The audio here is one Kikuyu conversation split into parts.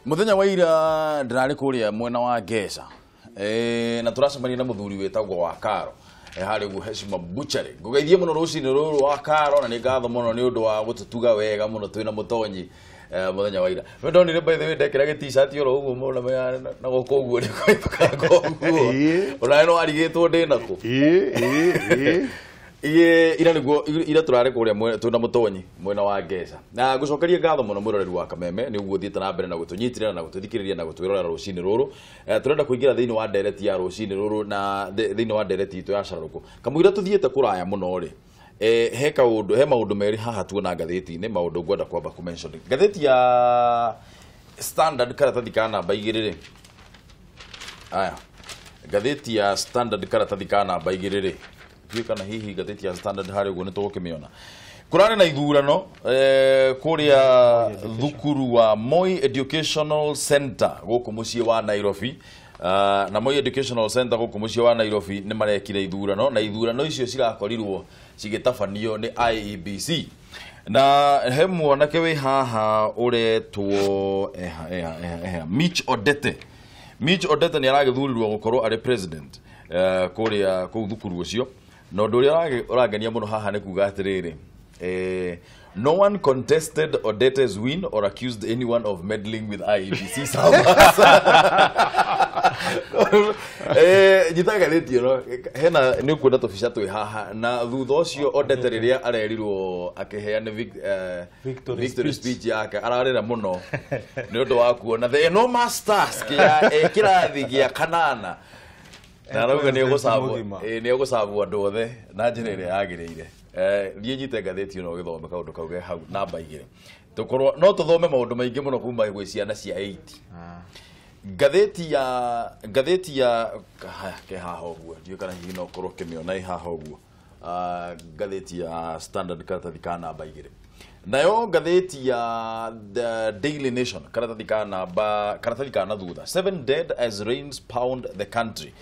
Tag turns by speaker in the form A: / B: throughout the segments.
A: Muthenya wa ira ndirari kuria mwena wa Ngeca na turacemania na muthuri witagwo wa Karo hari guo Heshima Butchery. Ngugeithie muno rucini ruru wa Karo na ni ngatho muno ni undu wa gututuga wega muno twina mutonyi muthenya wa ira. We ndonire by the way ndekira gi t-shirt oro uguo muno na guku uguo ni kwituka uguo. Ona no arigitwo ndi naku. Iye ira niguo ira turare kuria twina mutonyi mwena wa Ngeca. Na ngucokerie ngatho muno mwiroreri wa Kameme ni uguo thiete na mbere na gutunyitirira na gututhikiriria na gutwirorera rucini ruru. Turenda kuingira thiini wa ndereti ya rucini ruru na thiini wa ndereti itu ya cararuku. Kamũira tuthiete kuraya muno ri. He kaundu he maundu meri haha tuona ngatheti-ini maundu ngwenda kwamba ku mention. Ngatheti ya Standard karatathi ka namba 2 ri. Aya. Ngatheti ya Standard karatathi ka namba 2 ri. Kana hihi ngatheti ya Standard hari uguo nitugukimiona. Kurari na ithurano kuria thukuru wa Moi Educational Center guku mucii wa Nairobi. Na Moi Educational Center guku mucii wa Nairobi ni marekire ithurano na ithurano icio cirakorirwo cigitabanio ni IEBC. Na he mwanake wi haha uretwo eha Mitch Odete. Mitch Odete ni aragithurirwo gukorwo ari president kuria kuu thukuru ucio. Na undu uria urangenia muno haha ni kuga atiriri, no one contested Odete's win or accused anyone of meddling with IEBC servers. Nyita ngathĩti ĩno hena nĩ ũkuona tũbica twĩ haha na thutha ũcio Odete rĩrĩa arerirwo akĩheana victory speech yake ararĩra mũno nĩ ũndũ wa kuona the enormous task ya kĩrathi gĩa kanana na arauga nĩ egũcabwo andũ othe na njĩra ĩrĩa yagĩrĩire. Thiĩ nyite ngathĩti ĩno ũgĩthome kaũndũ kau ke hau namba 2. Tũkorwo no tũthome maũndũ maingĩ mũno kuma gwĩ ciana cia 8. Ngathĩti ya ke haha ũguo ndiũĩ kana hihi no ũkorwo ũkĩmĩona ĩ haha ũguo. Ngathĩti ya Standard karatathi ka namba 2. Nayo ngathĩti ya The Daily Nation karatathi ka namba karatathi ka na thutha 7 dead as rains pound the country.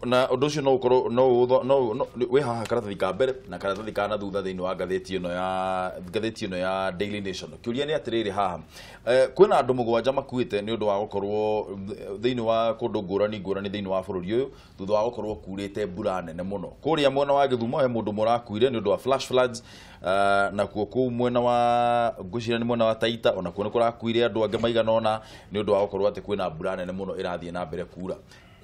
A: Na undu ucio no ukorwo no wi haha karatathi ka mbere na karatathi ka na thutha thiini wa ngathĩti ĩno ya Daily Nation. Kĩũria nĩ atĩrĩrĩ haha, kwĩna andũ mũgwanja makuĩte nĩ ũndũ wa gũkorwo thiini wa kũndũ ngũrani ngũrani thiini wa bũrũri ũyũ thutha wa gũkorwo kurĩte mbura nene mũno. Kũrĩa mwena wa Gĩthumo he mũndũ mũrakuire nĩ ũndũ wa flash floods, nakuo kũu mwena wa ngwĩciria nĩ mwena wa Taita onakuo nĩ kũrakuire andũ angĩ maigana ũna nĩ ũndũ wa gũkorwo atĩ kwĩna mbura nene mũno ĩrathiĩ na mbere kura.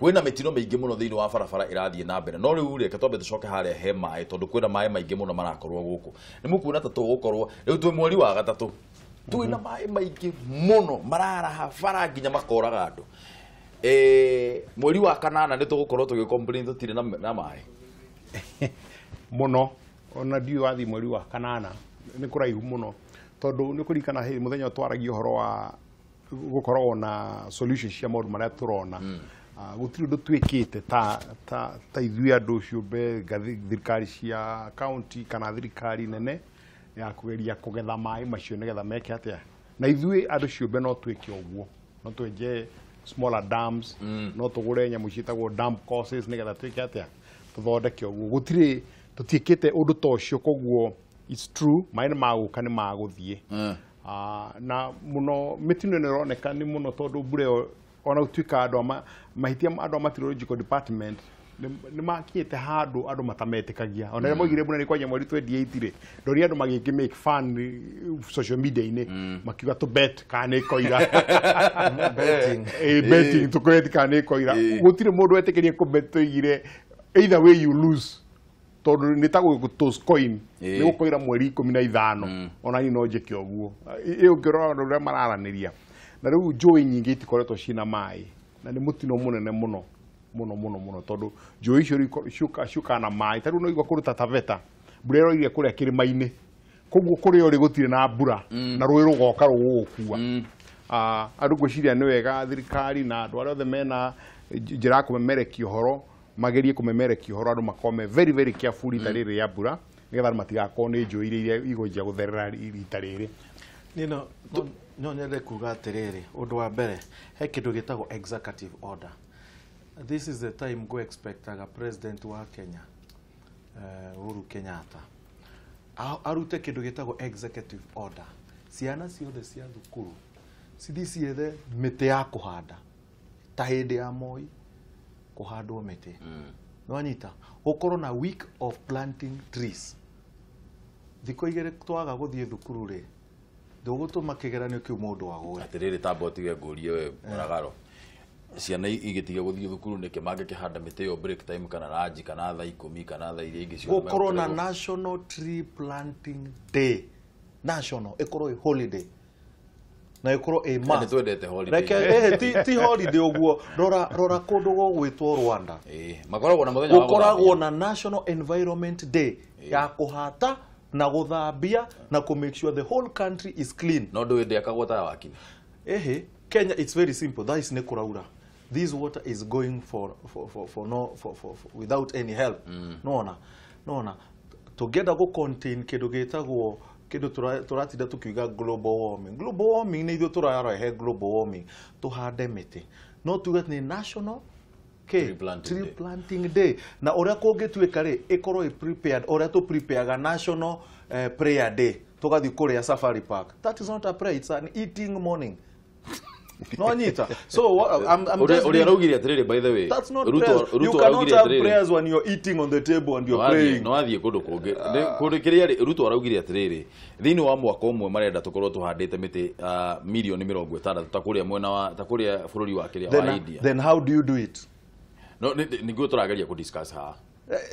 A: Kwĩna mĩtino mĩingĩ mũno thĩinĩ wa barabara ĩrathiĩ na mbere no rĩu reke twambe tũcoke harĩa he maĩ tondũ kwĩna maĩ maingĩ mũno marakorwo gũkũ. Nĩ mũkuona ta tũgũkorwo rĩu twĩ mweri wa gatatũ twĩna maĩ maingĩ mũno mararaha bara nginya makoraga andũ. Mweri wa kanana nĩ tũgũkorwo tũgĩ complain tũtirĩ na maĩ
B: mũno. Ona ndiũĩ wathiĩ mweri wa kanana nĩ kũraihu mũno tondũ nĩ kũririkana hĩndĩ mũthenya twaragia ũhoro wa gũkorwo na solution cia maũndũ marĩa tũrona. Gũtirĩ ũndũ twĩkĩte ta ithuĩ andũ ciũmbe thirikari cia county kana thirikari nene ya kũgeria kũgetha maĩ macio nĩgetha meke atĩa. Na ithuĩ andũ ciũmbe no twĩke ũguo, no twenje smaller dams, no tũgũre nyamũ ciĩtagwo dump courses nĩgetha twĩke atĩa, tũthondeke ũguo. Gũtirĩ tũtiĩkĩte ũndũ ta ũcio, koguo it's true maĩ nĩ magũka nĩ magũthiĩ. Na mũno mĩtino ĩno ĩroneka nĩ mũno tondũ mbura ĩyo ona gũtuĩka andũ mahĩtia andũ a meteorological department nĩ makinyĩte handũ andũ matametĩkagia. Ona rĩrĩa moigire mbura nĩ kwanja mweri 28 rĩ, ndorire andũ magĩkĩ make fun social media-inĩ makiuga tũ bet kana nĩ ĩkoira. Betting tũkũbet kana nĩ ĩkoira. Gũtirĩ mũndũ wetĩkĩrie kũbet tũigire either way you lose tondũ nĩ ta gũtoss coin nĩ gũkoira mweri 15. Ona niĩ no njĩke ũguo. Ĩ ũngĩrora andũ ũrĩa mararanĩria. Na rĩu njũĩ nyingĩ itikoretwo ciĩna maĩ na nĩ mũtino mũnene mũno mũno mũno mũno tondũ njũĩ icio ciũkaga na maĩ. Ta rĩu no igua kũndũ ta Taveta mbura ĩroire kũrĩa kĩrĩma-inĩ, koguo kũrĩa ũrĩ gũtirĩ na mbura na rũĩ rũgoka rũgũgũkua. Andũ ngwĩciria nĩ wega thirikari na andũ arĩa othe mena njĩra ya kũmemerekia ũhoro magerie kũmemerekia ũhoro andũ makorwo me very very careful rita rĩrĩ rĩa mbura nĩgetha andũ matigakorwo nĩ njũĩ iria igũnjia gũtherera rita rĩrĩ.
C: Niĩ no nyende kuga atĩrĩrĩ, ũndũ wa mbere he kĩndũ gĩtagwo executive order. This is the time go expectaga president wa Kenya Uhuru Kenyatta arute kĩndũ gĩtagwo executive order. Ciana ciothe cia thukuru Cithiĩ ciethe mĩtĩ ya kũhanda ta hĩndĩ ya Moi kũhandwo mĩtĩ. Nĩwanyita? Gũkorwo na week of planting trees. Thikũ igĩrĩ twaga gũthiĩ thukuru rĩ, ndũgũtũma kĩgeranio kĩu mũndũ agũe.
A: Atĩrĩrĩ, tamba ũtige ngũrie we Mũragaro, ciana igĩtiga gũthiĩ thukuru nĩkĩ mangĩkĩhanda mĩtĩ ĩyo break time kana ranji kana thaa 10 kana thaa iria ingĩ ciothe?
C: Gũkorwo na National Tree Planting Day, national, ĩkorwo ĩ holiday na ĩkorwo ĩ
A: Nĩ
C: must.
A: twendete holiday.
C: Reke ti holiday ũguo. Rora kũndũ gũgwĩtwo Rwanda.
A: Makoragwo na mũthenya wa
C: gũkoragwo na National Environment Day ya kũhata na gũthambia na kũ make sure the whole country is clean.
A: No ndũĩ ndĩakagwo ta wakini.
C: Ehe, Kenya, it's very simple. That is nĩ kũraura. This water is going for no for without any help. Nona nona tũngĩenda gũ contain kĩndũ gĩtagwo kĩndũ tũratinda tũkiuga global warming. Global warming nĩ ithuĩ tũrarehe global warming. Tũhande mĩtĩ. No tuge nĩ national
A: Tree planting
C: tree
A: day.
C: Planting day. Na ũrĩa kũngĩtuĩka rĩ, ĩkorwo ĩ prepared ũrĩa tũ prepareaga national prayer day. Tũgathiĩ kũrĩa Safari Park. That is not a prayer, it's an eating morning. No nyita. So I'm just
A: Ũrĩa araugire atĩrĩrĩ, by the way,
C: That's not
A: Ruto
C: prayers. You
A: Ruto
C: cannot
A: araugire
C: have
A: atĩrĩrĩ,
C: prayers when you're eating on the table and you're praying.
A: No athiĩ kũndũ kũngĩ. Kũndũ kĩrĩa rĩ, Ruto araugire atĩrĩrĩ, thĩinĩ wa mwaka ũmwe marenda tũkorwo tũhandĩte mĩtĩ mirioni 60 ta kũrĩa mwena wa ta kũrĩa bũrũri wa kĩrĩa wa India.
C: Then how do you do it?
A: No nĩguo tũrageria kũ discuss haha.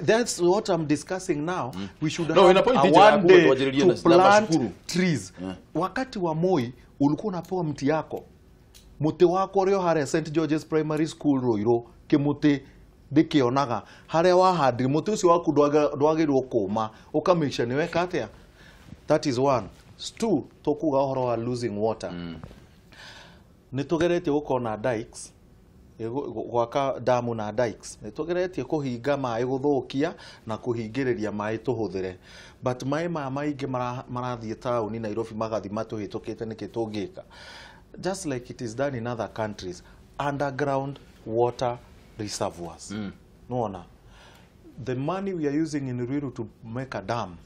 C: That's what I'm discussing now. We should
A: No,
C: have
A: ina point
C: a
A: njega ya
C: one
A: kuga
C: day
A: tuanjĩrĩrie
C: to
A: na
C: plant
A: macukuru.
C: trees. Wakati wa Moi ulikuwa unapewa mti yako, mũtĩ wakwa ũrĩa harĩa St George's Primary School Ruiru, kĩmũtĩ ndĩkĩonaga harĩa wahandire mũtĩ ũcio waku ndwagĩrĩirwo kũma, ũka make sure nĩ weka atĩa. That is one. Two, tũkuga ũhoro wa losing water. Nĩ tũgeretie gũkorwo na dikes, gwaka damu na dikes. Nĩ tũgeretie kũhinga maĩ gũthũkia na kũhingĩrĩria maĩ tũhũthĩre, but maĩ maya maingĩ marathiĩ taũni Nairobi magathiĩ matũhĩtũkĩte. Nĩkĩ tũngĩka just like it is done in other countries, underground water reservoirs? Nĩwona the money we are using in Ruiru to make a dam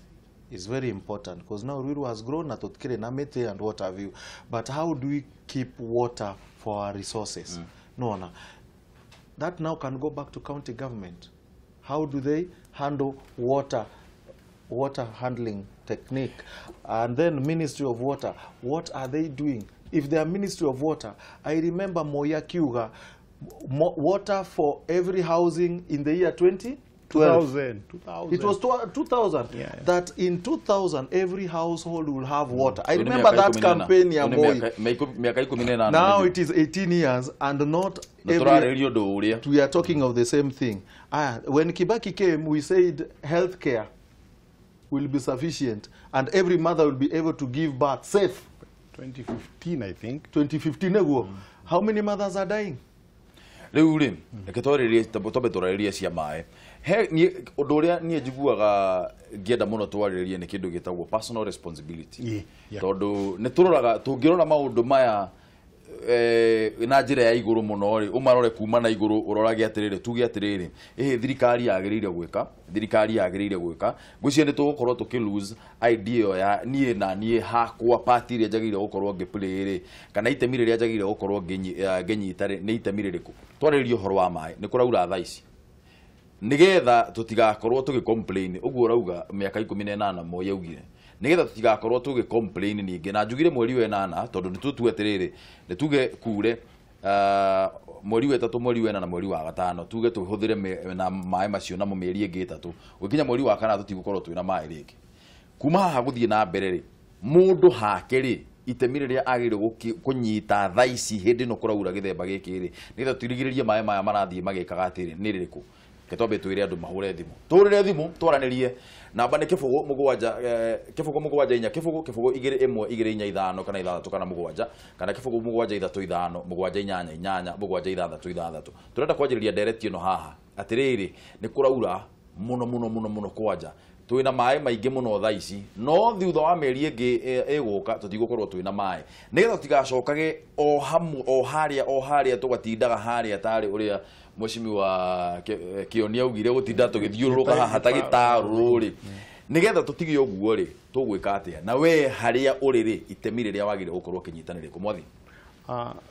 C: is very important because now Ruiru has grown na tũtikĩrĩ na mĩtĩ and what have you, but how do we keep water for our resources? Nĩwona that now can go back to county government. How do they handle water handling technique? And then Ministry of Water, what are they doing? If they are Ministry of Water, I remember Moi akiuga water for every housing in the year 2012.
B: 2000, 2000.
C: It was 2000.
B: Yeah.
C: That in 2000 every household will have water. I
A: Ĩyo nĩ
C: remember
A: mĩaka
C: that
A: 18.
C: campaign ya
A: Ĩyo nĩ
C: Moi.
A: mĩaka 18.
C: Now it is 18 years and not
A: na
C: every
A: tũrarĩrĩria ũndũ ũrĩa.
C: We are talking of the same thing. When Kibaki came, we said healthcare will be sufficient and every mother will be able to give birth safe.
B: 2015, I think.
C: 2015 ago. How many mothers are dying?
A: Rĩu rĩ, reke twarĩrĩrie, twambe tũrarĩrie cia maĩ. He niĩ ũndũ ũrĩa niĩ njiguaga ngĩenda mũno twarĩrĩrie nĩ kĩndũ gĩtagwo personal responsibility. Tondũ nĩ tũroraga, tũngĩrora maũndũ maya na njĩra ya igũrũ mũno rĩ, ũmarore kuma na igũrũ, ũrorage atĩrĩrĩ, tuge atĩrĩrĩ, ĩhĩ thirikari yagĩrĩire gwĩka, thirikari yagĩrĩire gwĩka, ngwĩciria nĩ tũgũkorwo tũkĩ lose idea ĩyo ya niĩ na niĩ hakwa, part ĩrĩa njagĩrĩire gũkorwo ngĩ-play rĩ, kana itemi rĩrĩa njagĩrĩire gũkorwo ngĩnyita rĩ, nĩ itemi rĩrĩkũ. Twarĩrĩria ũhoro wa maĩ, nĩ kũraura thaa ici, nigetha tutigakorwo tũgĩ complain ũguo ũrauga mĩaka 18 Moi augire, nigetha tutigakorwo tũgĩ complain ningĩ, na njugire mweri wa ĩnana, tondũ nĩ tũtue atĩrĩrĩ, nĩ tuge kure mweri wa ĩtatũ, mweri wa ĩna na mweri wa gatano, tuge tũhũthĩre na maĩ macio namo mĩeri ĩngĩ ĩtatũ, gũkinya mweri wa kana tũtigũkorwo twĩna maĩ rĩngĩ. Kuma haha gũthiĩ na mbere rĩ, mũndũ hake rĩ, itemi rĩrĩa agĩrĩirwo kũnyita thaa ici hĩndĩ ĩno kũraura gĩthemba gĩkĩ rĩ, nĩgetha tũrigĩrĩrie maĩ maya marathiĩ magĩkaga atĩrĩ, nĩ rĩrĩkũ? Reke twambe twĩre andũ mahũre thimũ, tũhũrĩre thimũ twaranĩrie. Namba nĩ 0 7 0 7 4 0 0 2 1 2 4 5 kana 6 kana 7 kana 0 7 3 5 7 8 8 7 6 6. Tũrenda kwanjĩrĩria ndereti ĩno haha atĩrĩrĩ, nĩ kũraura mũno mũno mũno mũno, kwanja twĩna maĩ maingĩ mũno thaa ici, no thutha wa mĩeri ĩngĩ ĩgũka tũtigũkorwo twĩna maĩ, nĩgetha tũtigacokage o hamwe o harĩa o harĩa tũgatindaga harĩa tarĩ ũrĩa mheshimiwa Kĩoni augire, gũtinda tũgĩthiũrũrũka haha ta gĩtarũrũ rĩ. Nĩgetha tũtige ũguo rĩ, tũgwĩka atĩa? Na we harĩa ũrĩ rĩ, itemi rĩrĩa wagĩrĩire gũkorwo ũkĩnyita nĩ rĩrĩkũ, mwathi?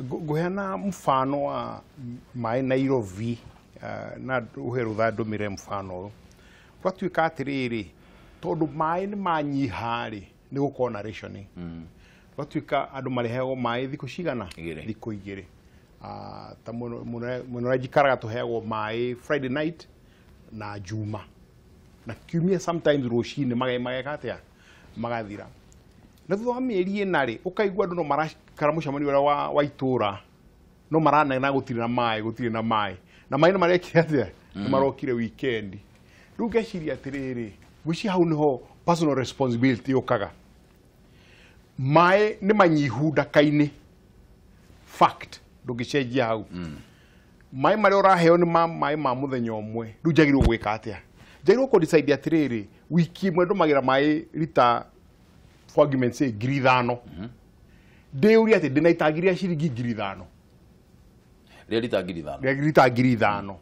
B: Nguheana mfano wa maĩ Nairobi, na uhe rũtha ndũmĩre mfano ũyũ. Gwatuĩka atĩrĩrĩ, tondũ maĩ nĩ manyiha rĩ, nĩ gũkorwo na rationing. Gwatuĩka andũ marĩheagwo maĩ thikũ cigana?
A: Igĩrĩ.
B: Thikũ igĩrĩ. Ta mwena ũrĩa njikaraga tũheagwo maĩ Friday night na Juma, na kiumia sometimes rũcinĩ mageka atĩa, magathira. Na thutha wa mĩeri ĩna rĩ, ũkaigua andũ no marakara mũcemanio ũrĩa wa itũra, no maranegena gũtirĩ na maĩ, gũtirĩ na maĩ, na maĩ nĩ marekire atĩa, nĩ marokire weekend. Rĩu ngeciria atĩrĩrĩ, ngwĩciria hau nĩho personal responsibility yũkaga. Maĩ nĩ manyihu ndaka-inĩ, fact, ndũngĩcenjia hau. Maĩ marĩa ũraheo nĩ maĩ ma mũthenya ũmwe. Rĩu njagĩrĩirwo gwĩka atĩa? Njagĩrĩirwo kũ decide atĩrĩrĩ, wiki ĩmwe ndũmagĩra maĩ rita, for argument's sake, 5,000. Ndĩyũrie atĩ ndĩna itangi rĩa ciringi 5,000.
A: Rĩa rita 5,000.
B: Rĩa rita 5,000.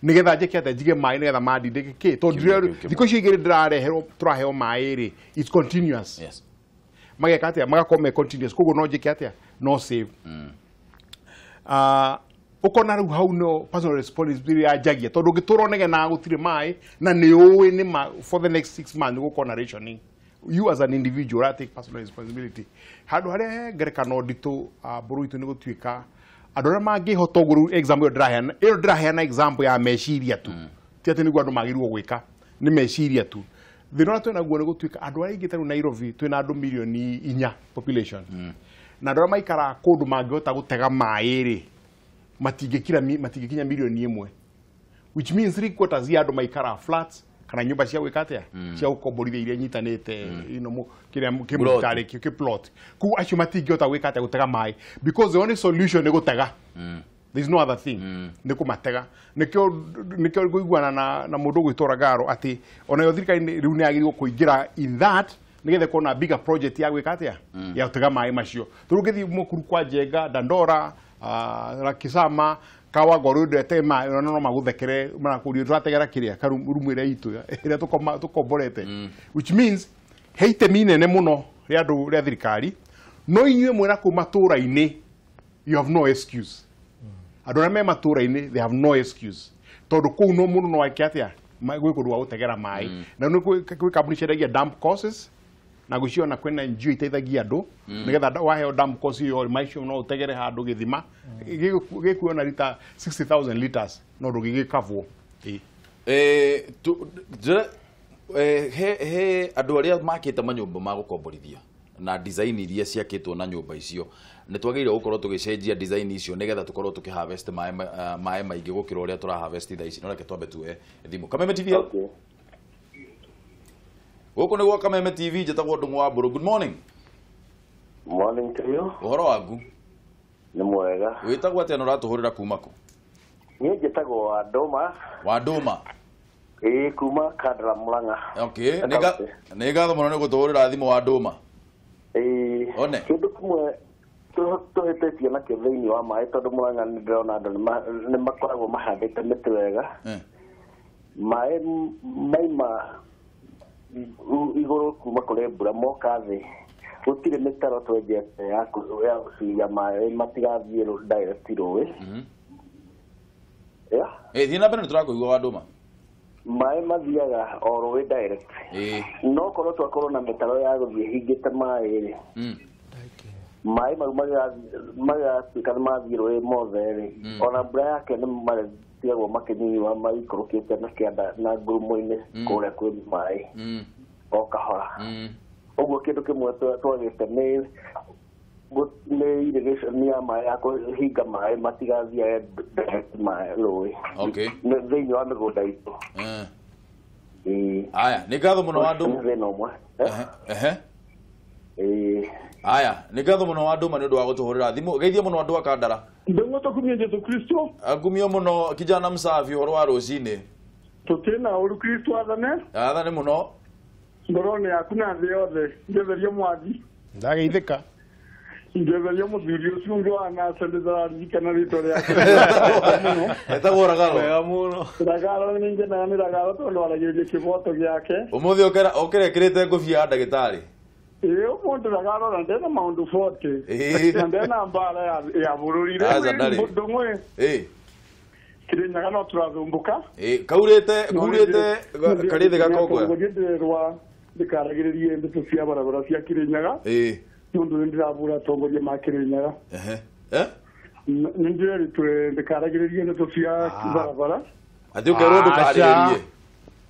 B: Nĩgetha njĩke atĩa, njige maĩ nĩgetha mandindĩke kĩ? Tondũ thikũ icio igĩrĩ ndĩrareherwo, tũraheo maĩ rĩ, it's continuous.
A: Yes.
B: Mageka atĩa, magakorwo me continuous. Koguo no njĩke atĩa, no save. Ũkona rĩu hau no personal responsibility yanjagia, tondũ ũngĩtũra ũnegenaga gũtirĩ maĩ, na nĩ ũĩ nĩ ma for the next 6 months nĩ gũkorwo na rationing. You as an individual ũra take personal responsibility. Handũ harĩa he ngerekano nditũ, bũrũri witũ nĩ gũtuĩka andũ arĩa mangĩhota ũguo. Rĩu example ĩyo ndĩraheana, ĩyo ndĩraheana example ya meciria tu, ti atĩ nĩguo andũ magĩrĩirwo gwĩka, nĩ meciria tu. Thĩna ũrĩa twĩnaguo nĩ gũtuĩka andũ arĩa aingĩ ta rĩu Nairobi twĩna andũ 4 milioni population, na andũ arĩa maikaraga kũndũ mangĩhota gũtega maĩ rĩ, matingĩkinya 1 milioni, which means 3/4 ya andũ maikaraga flats kana nyũmba cia gwĩka atĩa, cia gũkomborithia iria nyitanĩte, you know, kĩrĩa kĩmũtarĩ kĩ plot. Koguo acio matingĩhota gwĩka atĩa, gũtega maĩ, because the only solution nĩ gũtega. There is no other thing, nĩ kũmatega. Nĩkĩo ngũiguana na mũndũ ũgwĩtwo Ragaro atĩ onayo thirikari rĩu nĩ yagĩrĩirwo kũingĩra in that, nĩgetha ĩkorwo na bigger project ya gwĩka atĩa, ya gũtega maĩ macio. Rĩu ũngĩthiĩ Mũkuru kwa Njenga, Dandora, Kisama, Kawangwa, ndete maĩ ona no magũthekere, marakũria tũrategera kĩrĩa rumu ĩrĩa itũ ĩrĩa tũkomborete, which means he itemi inene mũno rĩa andũ, rĩa thirikari. No inyuĩ mwĩna kũu matũra-inĩ, you have no excuse. Andũ arĩa me matũra-inĩ, they have no excuse, tondũ kũu no mũndũ no eke atĩa, gwĩ kũndũ gwa gũtegera maĩ, na nĩ kwĩ kambuni ciendagia dump courses, na gwĩciria ona kwĩna NGO iteithagia andũ, nĩgetha waheo dump course ĩyo, maĩ macio no ũtegere handũ gĩthima gĩkuo na rita 60,000 liters, no ndũgĩgĩkavwo.
A: Njĩra, he andũ arĩa makĩte manyũmba ma gũkomborithia na design iria ciakĩtwo na nyũmba icio, nĩ twagĩrĩirwo gũkorwo tũgĩcenjia design icio nĩgetha tũkorwo tũkĩ harvest maĩ maingĩ gũkĩra ũrĩa tũra harvest thaa ici. No reke twambe tuoe thimũ. Kameme TV.
D: Okay.
A: Gũkũ nĩ gwa Kameme TV, njĩtagwo Ndung'u wa Mbũrũ. Good morning.
D: Morning to you.
A: Ũhoro waku?
D: Nĩ mwega.
A: Wĩtagwo atĩa na ũratũhũrĩra kuma kũ?
D: Niĩ njĩtagwo Wandũma.
A: Wandũma.
D: Ĩĩ, kuma Kandara, Murang'a.
A: Okay, nĩ ngatho mũno nĩ gũtũhũrĩra thimũ, Wandũma.
D: Ĩĩ.
A: One.
D: Kĩndũ kĩmwe tũhĩtĩtie nakĩo thĩinĩ wa maĩ, tondũ Murang'a nĩ ndĩrona andũ nĩ makoragwo mahandĩte mĩtĩ wega. Maĩ maima igũrũ kuma kũrĩ mbura moka thĩ, gũtirĩ mĩtaro twenjete ya gũcuria maĩ matigathiĩ direct rũĩ. Yeah.
A: Thiĩ na mbere, nĩ tũrakũigua, Wandũma.
D: Maĩ mathiaga o rũĩ direct. No korwo twakorwo na mĩtaro ya gũthiĩ hingĩte maĩ rĩ, maĩ mau magatuĩka nĩ mathiĩ rũĩ mothe rĩ, ona mbura yake nĩ matigagwo makĩnyunyua maikũrũkĩte na kĩanda na ngurumo-inĩ kũrĩa kwĩ maĩ o kahora. Ũguo kĩndũ kĩmwe twagĩte nĩ irrigation ya maĩ ya kũhinga maĩ matigathiage direct maĩ rũĩ. Nĩ thĩinĩ wa mĩgũnda itũ. Ĩĩ.
A: Aya, nĩ ngatho mũno, Wandũma.
D: Nĩ thĩna ũmwe. Eh?
A: Ehe, ehe.
D: Ĩĩ.
A: Aya, nĩ ngatho mũno, Wandũma, nĩ ũndũ wa gũtũhũrĩra thimũ. Geithia mũno andũ a Kandara.
E: Ndeng'o tũkumie Jesu Kristo.
A: Angumio mũno, kijana msafi. Ũhoro wa rũcinĩ?
E: Tũtirĩ na ũru, Kristo athane.
A: Athane mũno.
E: Ngoro-inĩ yaku na thĩ yothe. Ngetherio mwathi.
B: Ndageithĩka.
E: Ngetherio mũthuri ũcio ũngĩ wa nasa, ndĩraririkana rĩtwa rĩake mũno.
A: Etagwo Ragaro.
C: Wega mũno.
E: Ragaro, nĩ ngenaga nĩ Ragaro tondũ aragĩrĩria kĩboto gĩake.
A: Ũmũthĩ ũkĩra ũkĩrekĩrĩte ngũbia ya ndagĩtarĩ.
E: Ĩĩ ũmũndũ ndagarora ndena maũndũ 40. Na ndena mbara ya bũrũri. Rĩu ndũng'we. Kirinyaga no tũrathumbuka.
A: Kaurĩte kurĩte karĩthĩ gakongwe.
E: Ndĩrerwa ndikaragĩrĩrie ndeto cia barabara cia Kirinyaga. Nĩ ũndũ nĩndĩrabura atongoria ma Kirinyaga. Nĩ ndĩreritwe ndikaragĩrĩrie ndeto cia barabara.
A: Atĩ ũkerwo ndũkarĩrĩrie.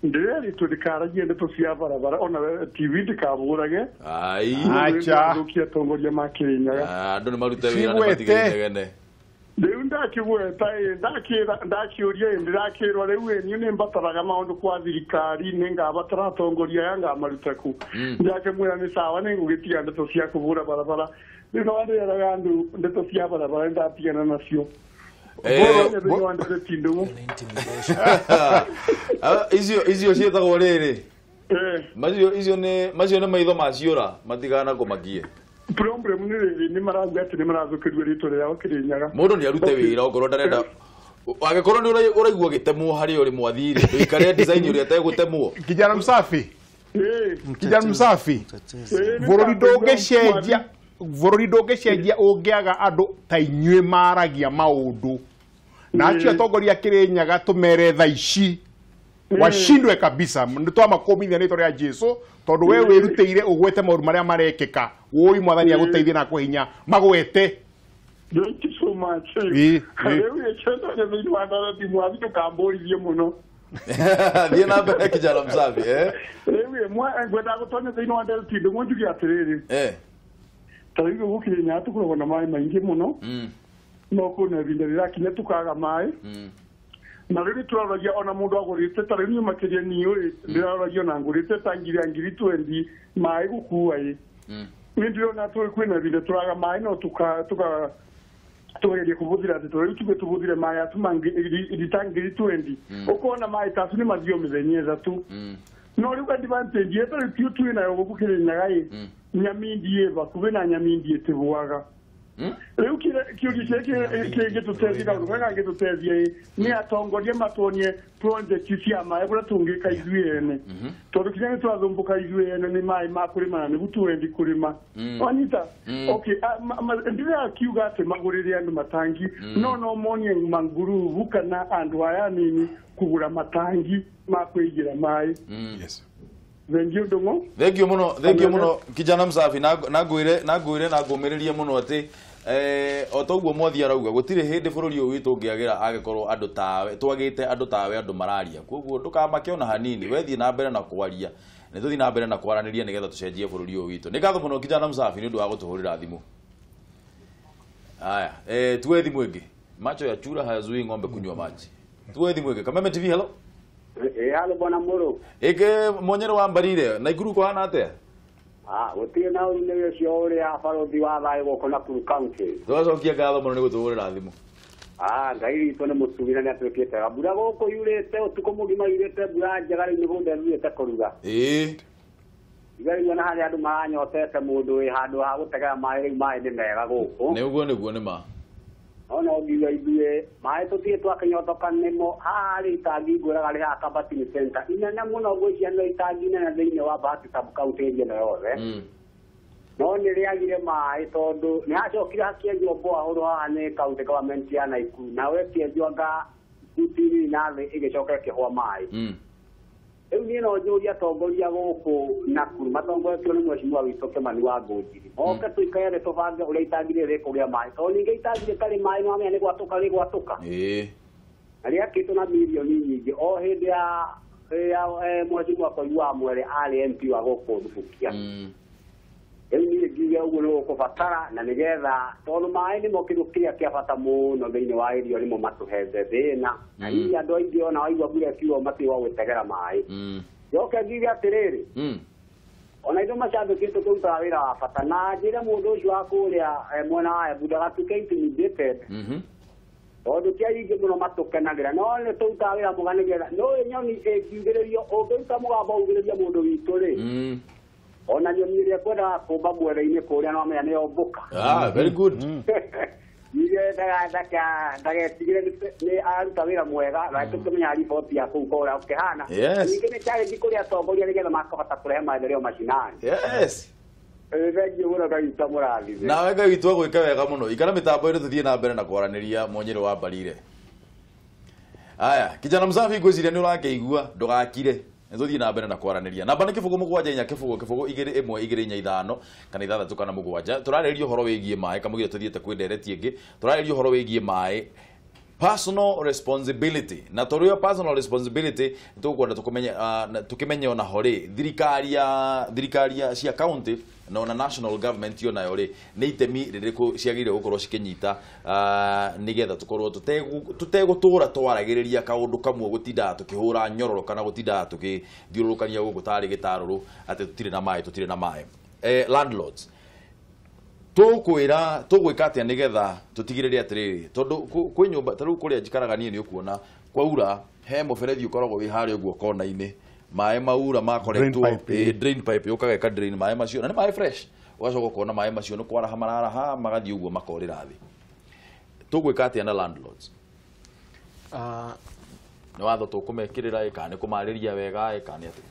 E: Ndĩreritwe ndikaragie ndeto cia barabara ona TV ndikabũrage.
A: Ai.
B: Acha.
E: Thũkia atongoria ma Kirinyaga.
A: Andũ nĩ marute wĩra nĩ matige inegene.
E: Rĩu ndakĩgweta ĩ ndakĩũria ĩ ndĩrakĩrwo rĩu ĩ niĩ nĩ mbataraga maũndũ kwa thirikari nĩ ngabatara atongoria aya ngamaruta kũ. Ndakĩmwĩra nĩ sawa nĩ ngũgĩtiga ndeto cia kũbũra barabara. Rĩu no ndĩreraga andũ ndeto cia barabara nĩ ndatigana nacio.
A: Icio ciĩtagwo rĩrĩ. Macio icio nĩ macio nĩ maitho ma ciũra matigana kũmakie.
E: Problem nĩ rĩrĩ nĩ marauga atĩ nĩ marathũkĩrio rĩtwa rĩao Kirinyaga.
A: Mũndũ nĩ arute wĩra okorwo ndarenda angĩkorwo nĩ ũraigua gĩtemwo harĩa ũrĩ mwathiri ndũikare design ũrĩa ategũtemwo.
B: Kijana msafi. Kijana msafi. Bũrũri ndũngĩcenjia bũrũri ndũngĩcenjia ũngĩaga andũ ta inyuĩ maragia maũndũ. Na acio atongoria Kirinyaga tũmere tha ici washindwe kabisa nĩ twamakũmithia nĩ rĩtwa rĩa Jesu tondũ we wĩrutĩire ũgwete maũndũ marĩa marekĩka wũi mwathani agũteithie na akũhinya magwete.
E: Thank you so much. Rĩu ĩcendagia thĩinĩ wa ndarati mwathi ndũkambũrithie mũno.
A: Thiĩ na mbere kijana msafi.
E: Rĩu ngwendaga gũtonya thĩinĩ wa ndarati ndũng'ũ njuge atĩrĩrĩ. Ta rĩu gũkũ Kirinyaga tũkoragwo na maĩ maingĩ mũno. No kwĩna ihinda rĩrakinya tũkaga maĩ. Na rĩu tũraroria ona mũndũ agũrĩte ta rĩu niĩ makĩria niĩ ĩ ndĩraroria ona ngũrĩte ta ngiri ngiri 20 maĩ gũkua ĩ. Nĩ ndĩrona kwĩna ihinda tũraga maĩ no tukageria kũbũthĩra atĩ rĩu tuge tũbũthĩre maĩ atuma rita ngiri 20. Ũkona maĩ ta acu nĩ mathio mĩthenya ĩtatũ. No rĩu advantage ĩta rĩu tio twĩ nayo gũkũ Kirinyaga ĩ nyamindi ĩ bakuhĩ na nyamindi ĩtĩbũaga. Rĩu kĩũria kĩngĩtũteithia kaũndũ karĩa kangĩtũteithia ĩ nĩ atongoria matuonie project cia maĩ kũrĩa tũngĩka ithuĩ ene. Tondũ kinya nĩ tũrathũmbũka ithuĩ ene nĩ maĩ ma kũrĩma na nĩguo tũwendi kũrĩma. Wanyita? Okay, ndĩrakiuga atĩ magũrĩre andũ matangi no monie mangurubu kana andũ aya anini kũgũra matangi ma kwĩigĩra maĩ.
B: Yes.
E: Thank you Ndung'u.
A: Thank you mũno, thank you mũno kijana msafi na ngwĩre na ngwĩre na ngũmĩrĩrie mũno atĩ o toguo mwathi arauga gũtirĩ hĩndĩ bũrũri ũyũ witũ ũngĩagĩra angĩkorwo andũ tawe twagĩte andũ tawe andũ mararia koguo ndũkamake ona hanini wethiĩ na mbere na kwaria nĩ tũthiĩ na mbere na kwaranĩria nĩgetha tũcenjie bũrũri ũyũ witũ. Nĩ ngatho mũno kijana msafi nĩ ũndũ wa gũtũhũrĩra thimũ. Aya, tuwe thimũ ĩngĩ. Macho ya chura hayazuii ng'ombe kunywa maji. Tuwe thimũ ĩngĩ. Kameme TV, hello.
D: Halo bwana Muru.
A: Ĩke Mwonyero wa Mbarire, Naikuru kũhana atĩa?
D: Gũtirĩ na ũru nĩ ũcio ũrĩa barothi wa thayũ gũkũ Nakuru County.
A: Tũgacokia ngatho mũno nĩ gũtũhũrĩra thimũ.
D: Ngai witũ nĩ mũtugi na nĩ atwĩkĩte. Mbura gũkũ yurĩte ũtukũ mũgima yurĩte mbura njega rĩu mĩgũnda ĩrurĩte kũruga. Rĩu ona harĩa andũ maranyotete mũndũ wĩ handũ ha gũtegera maĩ rĩu maĩ nĩ mega gũkũ.
A: Nĩ ũguo nĩguo nĩ ma.
D: No ngiuga ithuĩ maĩ tũtirĩ twakĩnyotoka nĩmo haha rĩ itangi ngwĩraga rĩ haha Kabatini Center inene mũno ngwĩciria nĩ itangi inene thĩinĩ wa Bahati sub county area ĩno yothe. No nĩ rĩagire maĩ tondũ nĩ hacokire hakĩenjwo borehole haha nĩ county government ya Nakuru nawe ĩkĩenjwo anga buti nini na thĩ ĩgĩcoka ĩkĩhũa maĩ. Rĩu niĩ no njũrie atongoria gũkũ Nakuru matongoretio nĩ mheshimiwa witũ Kimani wa Ngũnjiri moke tũikare thĩ tũbange ũrĩa itangi rĩrĩ rĩkũgĩa maĩ tondũ ningĩ itangi rĩtarĩ maĩ nĩwamenya nĩ gwatũka rĩgwatũka. Na rĩakĩtwo na mirioni nyingĩ o hĩndĩ ya mheshimiwa Koigu wa Mwere arĩ MP wa gũkũ Thubukia. Rĩu niĩ ngiuge ũguo nĩ gũkũbatara na nĩgetha tondũ maĩ nĩmo kĩndũ kĩrĩa kĩa bata mũno thĩinĩ wa area nĩmo matũhete thĩna. Na hihi andũ aingĩ ona waigua mbura ĩkiura matirĩ wa gwĩtegera maĩ. Njoke ngiuge atĩrĩrĩ, ona ithuĩ macambĩki tũkĩrutaga wĩra wa bata na njĩre mũndũ ũcio wa kũrĩa mwena wa Embu ndagatuĩke intimidated. Tondũ ti aingĩ mũno matũkenagĩra no nĩ tũrutaga wĩra mwega nĩgetha nĩũĩ nyoni ĩngiugĩrĩrio ũngĩruta mũgambo ugĩrĩrie mũndũ witũ rĩ ona nyoni ĩrĩa ĩkwendaga kũmba mwere-inĩ kũrĩa no amenya nĩyombũka.
A: Very good.
D: Ndagetigĩre nĩ araruta wĩra mwega na tũkĩmenya riboti ya kũu kũrĩa ũkĩhana. Ningĩ nĩ challenge kũrĩ atongoria nĩgetha makahota kũrehe maendeleo mashinani.
A: Yes.
F: Thengiũ mũno Ngai witũ amũrathime.
A: Nawe Ngai witũ agwĩke wega mũno. Ikara mĩtambo ĩno tũthiĩ na mbere na kwaranĩria Mwonyere wa Mbarire. Aya, kijana msafi ngwĩciria nĩ ũrakĩigua ndũgakire. Nĩtũthiĩ na mbere na kwaranĩria. Namba nĩ 0 7 4 0 0 2 1 2 4 5 kana 6 kana 7. Tũrarĩrĩria ũhoro wĩgiĩ maĩ kamũira tũthiĩte kwĩ ndereti ĩngĩ. Tũrarĩrĩria ũhoro wĩgiĩ maĩ. Personal responsibility. Na tũrĩ personal responsibility tũkwenda tũkũmenye tukimenye ona ho rĩ thirikari ya cia county na ona national government yo nayo rĩ nĩ itemi rĩrĩkũ ciagĩrĩire gũkorwo cikĩnyita nĩgetha tũkorwo tũtegũtũra twaragĩrĩria kaũndũ kamwe gũtindaga tũkĩhũra nyororo kana gũtindaga tũkĩthiũrũrũkania gũkũ tarĩ gĩtarũrũ atĩ tũtirĩ na maĩ tũtirĩ na maĩ. Landlords tũkwĩra tũgwĩka atĩa nĩgetha tũtigĩrĩre atĩrĩrĩ tondũ kwĩ nyũmba ta rĩu kũrĩa njikaraga niĩ nĩ ũkuona kwaura he mũberethi ũkoragwo wĩ harĩa ũguo kona-inĩ maĩ maura makoretwo drain pipe yũkaga ĩka drain maĩ macio na nĩ maĩ fresh ũgacoka ũkona maĩ macio nĩ kwaraha mararaha magathiĩ ũguo makorĩra thĩ. Tũgwĩka atĩa na landlords? Nĩ watho tũkũmekĩrĩra kana nĩ kũmarĩria wega kana nĩ atĩa?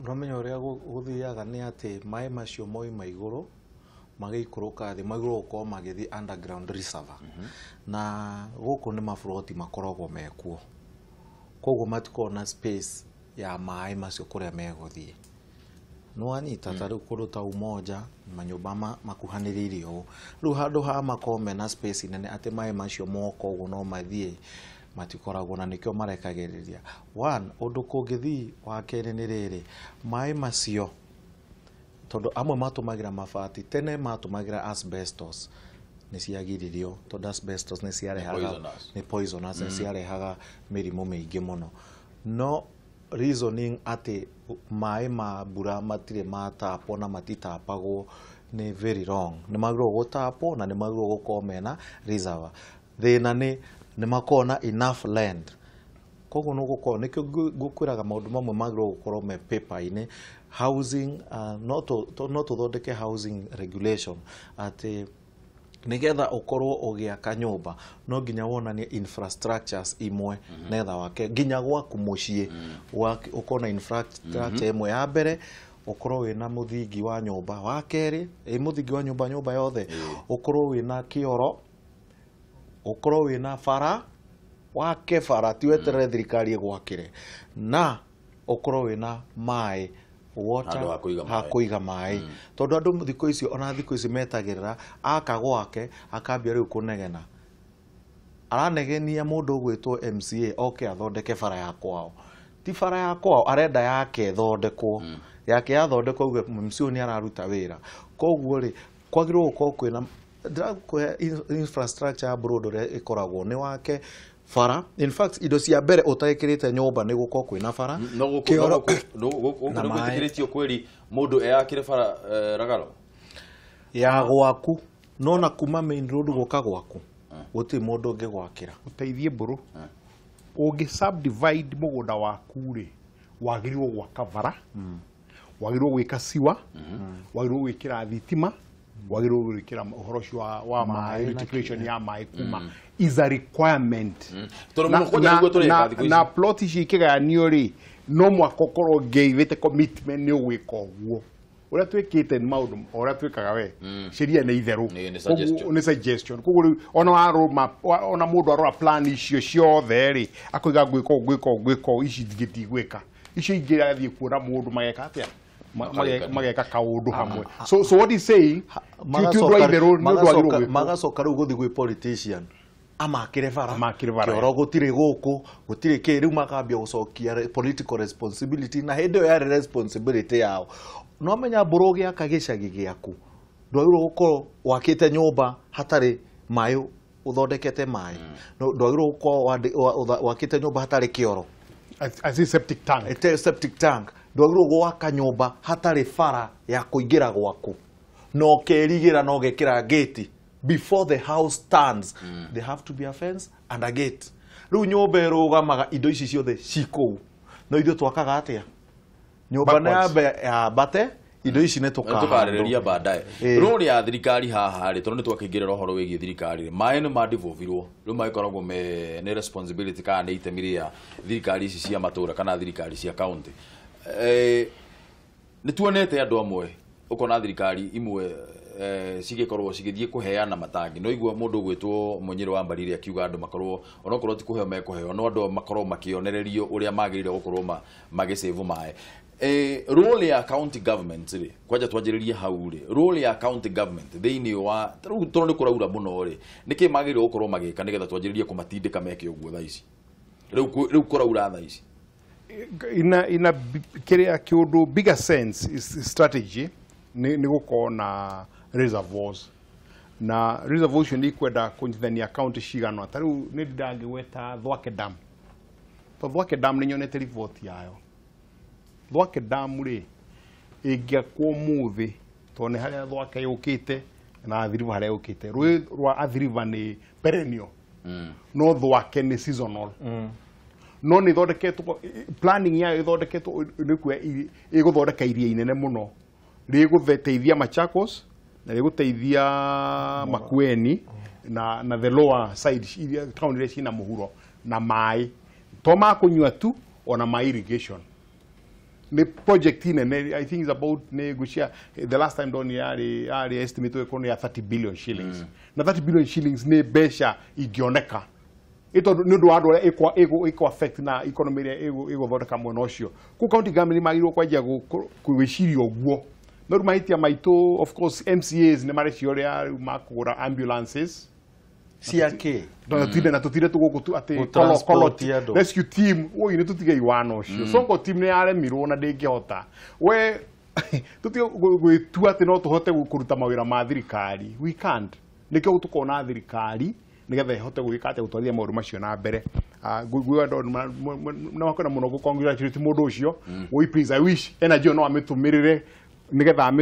C: Ũramenya ũrĩa gũthiaga nĩ atĩ maĩ macio moima igũrũ magĩikũrũka thĩ magĩrĩirwo gũkorwo magĩthiĩ underground reservoir. Na gũkũ nĩ maburoti makoragwo mekuo, koguo matikoragwo na space ya maĩ macio kũrĩa megũthiĩ. Nĩwanyita ta rĩu kũndũ ta Umoja manyũmba makuhanĩrĩirie ũũ, rĩu handũ ha makorwo mena space nene atĩ maĩ macio moka ũguo no mathiĩ, matikoragwo na nĩkĩo marekagĩrĩria. One, ũndũ kũngĩthiĩ wa kerĩ nĩ rĩrĩ, maĩ macio tondũ amwe matũmagĩra mabati, tene matũmagĩra asbestos, nĩ ciagiririo tondũ asbestos nĩ ciarehaga nĩ poisonous, nĩ ciarehaga mĩrimũ mĩingĩ mũno. No reasoning atĩ maĩ ma mbura matirĩ matapwo na matitapagwo nĩ very wrong. Nĩ magĩrĩirwo gũtapwo na nĩ magĩrĩirwo gũkorwo mena reservoir. Thĩna nĩ makorwo na enough land. Koguo nĩ gũkorwo nĩkĩo ngũkwĩraga maũndũ mamwe magĩrĩirwo gũkorwo me paper-inĩ. Housing, no tũthondeke housing regulation atĩ nĩgetha ũkorwo ũgĩaka nyũmba no nginya wonanie infrastructures imwe nĩgetha wake nginya gwaku mũciĩ ũkorwo na infrastructure ĩmwe. Ya mbere ũkorwo wĩna mũthingi wa nyũmba, wa kerĩ mũthingi wa nyũmba nyũmba yothe, ũkorwo wĩna kĩoro, ũkorwo wĩna bara, wake bara ti weterere thirikari ĩgwakĩre, na ũkorwo wĩna maĩ water ha kũiga maĩ. Tondũ andũ thikũ ici ona thikũ ici metagĩrĩra aka gwake akambia rĩu kũnegena, aranegenia mũndũ ũgwĩtwo MCA oke athondeke bara ya kwao. Ti bara ya kwao arenda yake ĩthondekwo, yake yathondekwo uge MCA nĩ araruta wĩra. Koguo rĩ kwagĩrĩirwo gũkorwo kwĩna ndĩrakũhe infrastructure ya broad ũrĩa ĩkoragwo nĩ wake bara. In fact indo cia mbere ũtaĩkĩrĩte nyũmba nĩ gũkorwo kwĩna bara.
A: No gũkũ nĩ gwĩtĩkĩrĩtio kweri mũndũ eyakĩre bara Ragaro
C: ya gwaku, no na kuma main road gũka gwaku gũtirĩ mũndũ ũngĩgwakĩra.
B: Ũteithie mbũrũ ũngĩ subdivide mũgũnda waku rĩ wagĩrĩirwo gwaka bara, wagĩrĩirwo gwĩka siwa, wagĩrĩirwo gwĩkĩra thitima, wagĩrĩirwo gwĩkĩra ũhoro ũcio wa maĩ, reticulation ya maĩ kuma is a requirement. Na plot ici ikĩgayanio rĩ no mwaka ũkorwo ngĩivĩte commitment nĩ ũgwĩka ũguo. Ũrĩa twĩkĩte nĩ maũndũ ũrĩa twĩkaga we sheria nĩ itherũ, nĩ suggestion. Koguo rĩu ona warũma ona mũndũ arora plan icio ciothe rĩ akoiga ngwĩka ũũ ngwĩka ũũ ngwĩka ũũ, ici ingĩ ndigwĩka, icio ingĩ athiĩ kuona mũndũ mageka atĩa, mageka kaũndũ hamwe. So what is saying ti ũndũ wa itherũ nĩ ũndũ wagĩrĩirwo gwĩkwo.
C: Magacoka rĩu gũthiĩ gwĩ politician amakĩre bara, kĩoro gũtirĩ gũkũ gũtirĩ kĩ, rĩu makambia gũcokia political responsibility na hĩndĩ ĩyo yarĩ responsibility yao. No menya mbũrũ ũgĩaka gĩcagi gĩaku ndwagĩrĩirwo gũkorwo wakĩte nyũmba hatarĩ maĩ ũthondekete maĩ, ndwagĩrĩirwo gũkorwo wakĩte nyũmba hatarĩ kĩoro,
B: I see septic tank.
C: Septic tank. Ndwagĩrĩirwo gwaka nyũmba hatarĩ bara ya kũingĩra gwaku, no ũkerigĩra no ũgekĩra gate before the house stands. There have to be a fence and a gate. Rĩu nyũmba ĩrũgamaga indo ici ciothe ci kũu, no ithuĩ twakaga atĩa? Nyũmba nĩ yambe yambate indo ici nĩ
A: tũkarĩrĩria baadaye. Rũrĩ ya thirikari haha rĩ tondũ nĩ twakĩingĩrĩra ũhoro wĩgiĩ thirikari rĩ maĩ nĩ mandivovirwo rĩu magĩkoragwo me nĩ responsibility kana nĩ itemi rĩa thirikari ici cia matũra kana thirikari cia county. Nĩ tuonete andũ amwe Ukona thirikari imwe cigikorwo cigithie kuheana matangi no igua mundu gwitwo Munyiro wa Mbarire akiuga andu makorwo onokorwo ti kuheo mekuheo no andu makorwo makionererio uria magirire gukorwo magicave maĩ. Role ya county government ri kwanja twanjiririe hau ri role ya county government thiini wa riu toro ni kuraura muno ri niki magirire gukorwo magika nigetha twanjiririe kumatindika meke uguo thaa ici riu kuraura thaa ici
B: ina kiria kiundu bigger sense is strategy ni gukorwo na reservoirs na reservoirs ni kwenda kunyithania county cigana ta riu ni ndangigweta Thwake Dam to Thwake Dam ni nyonete report yayo. Thwake Dam ri ingiakwo muthi to ni haria Thwake yukite na Athi River haria yukite rui rwa Athi River ni perennial no Thwake ni seasonal no ni thondeketwo planning yayo ithondeketwo ni kuya iguthondeka iria inene muno riguteithia Machakos na riguteithia Makueni na the lower side iria town iria cina muhuro na mai to makunyua tu ona ma irrigation ni project inene. I think it's about negotia the last time done yari estimate iko ya 30 billion shillings na 30 billion shillings ni mbeca ingioneka ito ni ndu wa andu aria iko affect na economy iria iguthondeka mwena ucio ku county government magirwo kwanjia gwiciria uguo no riu mahitia maitu of course MCAs ni marecio uria riu makugura ambulances
C: ciake
B: na tutire tuguku tu ati kolo rescue team oi ni tutige iwano ucio songo team ni yaremirwo na ndingihota we tutige gwitua ati no tuhote kuruta mawira ma thirikari we can't nikio tukona thirikari nigetha ihote gwika ati gutwarithia maundu macio na mbere. Ngwigua na wakona muno gu congratulate mundu ucio we please I wish energy no amitumirire nigetha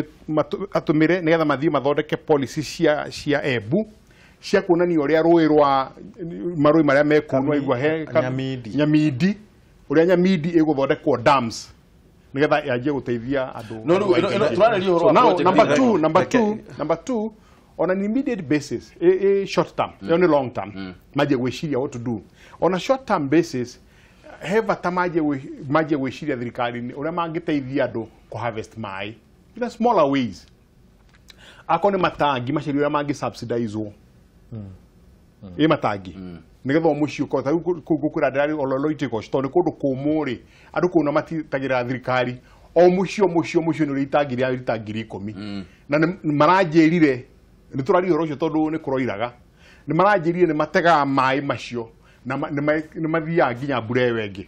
B: atumire nigetha mathie mathondeke policy cia Embu cia kuonania uria rui rwa marui maria mekunwa igua he Nyamindi uria Nyamindi iguthondekwo dams nigetha yanjie guteithia andu.
A: No turarĩria ũhoro wa project
B: number two on an immediate basis, a short term, only long term, maje gwiciria what to do on a short term basis he bata maje gwiciria thirikari uria mangiteithia andu ku harvest mai in a smaller ways akone matangi maciria uria mangi subsidize ä matangi nigetha o muciĩ ũkorwo ta rĩu kũu ngũkwĩra ndĩrarĩ Ololoitiko tondũ nĩ kũndũ kũmũ rĩ andũ kũu na matitagĩra thirikari o muciĩ o muciĩ o muciĩ nĩ ũrĩ itangi rĩa rita 10,000 na maranjĩrire nĩ tũraria ũhoro ũcio tondũ nĩ kũroiraga nĩ maranjĩrire nĩ mategaga maĩ macio na nĩ mathiaga nginya mbura ĩyo ĩngĩ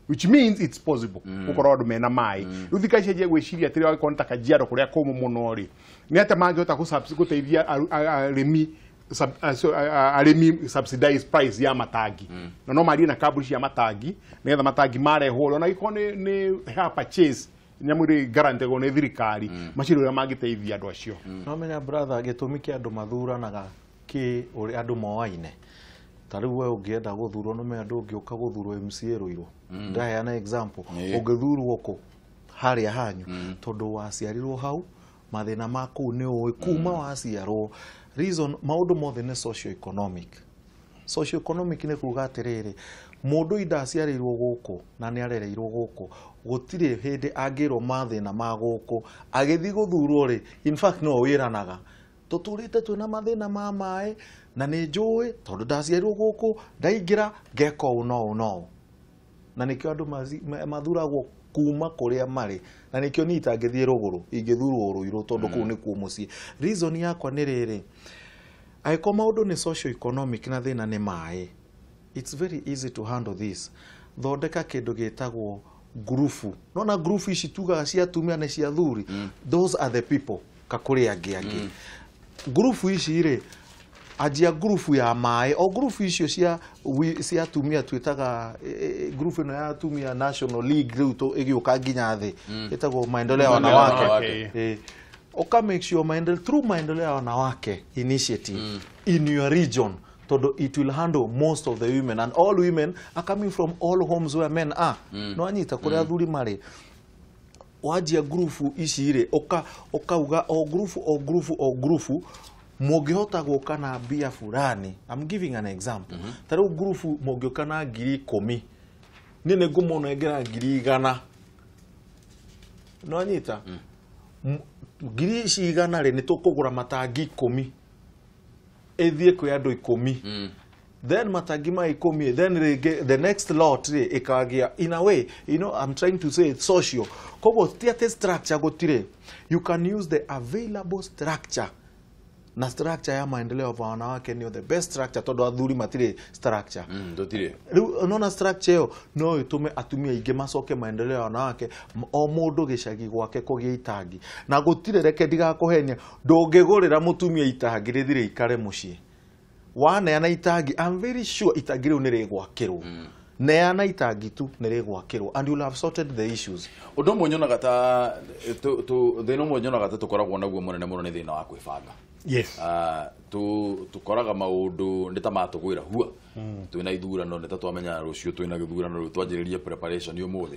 B: which means it's possible gukorwo andu mena mai riu thika cenjia gwiciria atiri agĩkorwo nĩ ta Kajiado kuria kũmũ mũno rĩ nĩ atĩa mangĩhota gũteithia arĩmi arĩmi subsidize price ya matangi na no marie na kambuni cia matangi nigetha matangi marehwo ona gĩkorwo nĩ hire purchase nyamũ ĩrĩ guaranteegwo nĩ thirikari macio ũrĩa mangĩteithia andũ acio.
C: No menya brother gĩtũmi kĩa andũ mathuranaga kĩ ũrĩa andũ moaine ta rĩu we ũngĩenda gũthurwo no menya ndũngĩũka gũthurwo MCA Ruiru ndaheana example ũngĩthurwo kũ harĩa hanyu tondũ waciarirwo hau mathĩna ma kũu nĩ ũĩ kuma waciarwo reason maũndũ mothe nĩ socio economic. Socio economic nĩ kuga atĩrĩrĩ mũndũ inda aciarĩirwo gũkũ na nĩ arereirwo gũkũ gũtirĩ hĩndĩ angĩrwo mathĩna ma gũkũ agĩthiĩ gũthurwo rĩ in fact no wĩranaga tũtũrĩte twĩna mathĩna ma maĩ na nĩ njũĩ tondũ ndaciarirwo gũkũ ndaingĩra ngeka ũũ no ũũ no ũũ na nĩkĩo andũ mathuragwo kuma kũrĩa marĩ na nĩkĩo niĩ itangĩthiĩ rũgũrũ ingĩthurwo Ruiru tondũ kũu nĩkuo mũciĩ. Reason yakwa nĩ rĩrĩ angĩkorwo maũndũ nĩ socio economic na thĩna nĩ maĩ it's very easy to handle this. Thondeka kĩndũ gĩtagwo ngurubu nona ngurubu ici tugaga cia atumia na cia athuri those are the people kakũrĩ angĩ angĩ ngurubu ici rĩ anjia ngurubu ya maĩ o ngurubu icio cia atumia twĩtaga ngurubu ĩno ya atumia National League rĩu ĩgĩũka nginya thĩ ĩtagwo maendeleo ya wanawake uka make sure maendeleo through maendeleo ya wanawake initiative in your region todo it will handle most of the women and all women are coming from all homes where men are no anyita kũrĩa athuri marĩ wanjia ngurubu ici rĩ ũkauga o ngurubu o ngurubu o ngurubu mũngĩhota gũka na mbia fulani I'm giving an example ta rĩu ngurubu mũngĩũka na 10,000 niĩ nĩ ngũmũnengera 100,000 no anyita Ngiri ici igana rĩ nĩ tũkũgũra matangi 10 ĩthiĩ kwĩ andũ 10. Then matangi ma 10, then rĩngĩ the next lot rĩ ĩkagĩa. In a way, you know, I'm trying to say it's social. Koguo ti atĩ structure gũtirĩ, you can use the available structure, na structure ya maendeleo ya wanawake nĩyo the best structure, tondũ athuri matirĩ structure.
A: Tũtirĩ.
C: Rĩu unaona structure ĩyo no ĩtũme atumia aingĩ macoke maendeleo ya wanawake, o mũndũ gĩcagi gwake kũgĩe itangi. Na gũtirĩ, reke ndigakũhenia, ndũngĩgũrĩra mũtumia itangi rĩthire ikare mũciĩ. Waneana itangi, I'm very sure itangi rĩu nĩ rĩgwakĩrwo. Neana itangi tu nĩ rĩgwakĩrwo and you'll have sorted the issues.
A: Ũndũ ũmwe nyonaga ta thĩna ũmwe nyonaga ta tũkoragwo naguo mũnene mũno nĩ thĩna wa kwĩbanga.
B: Yes.
A: Tukoraga maũndũ nĩ ta matũgwĩra hua. Twĩna ithurano, nĩ ta twamenya rũciũ twĩna gĩthurano, rĩu twanjĩrĩrie preparation ũmũthĩ.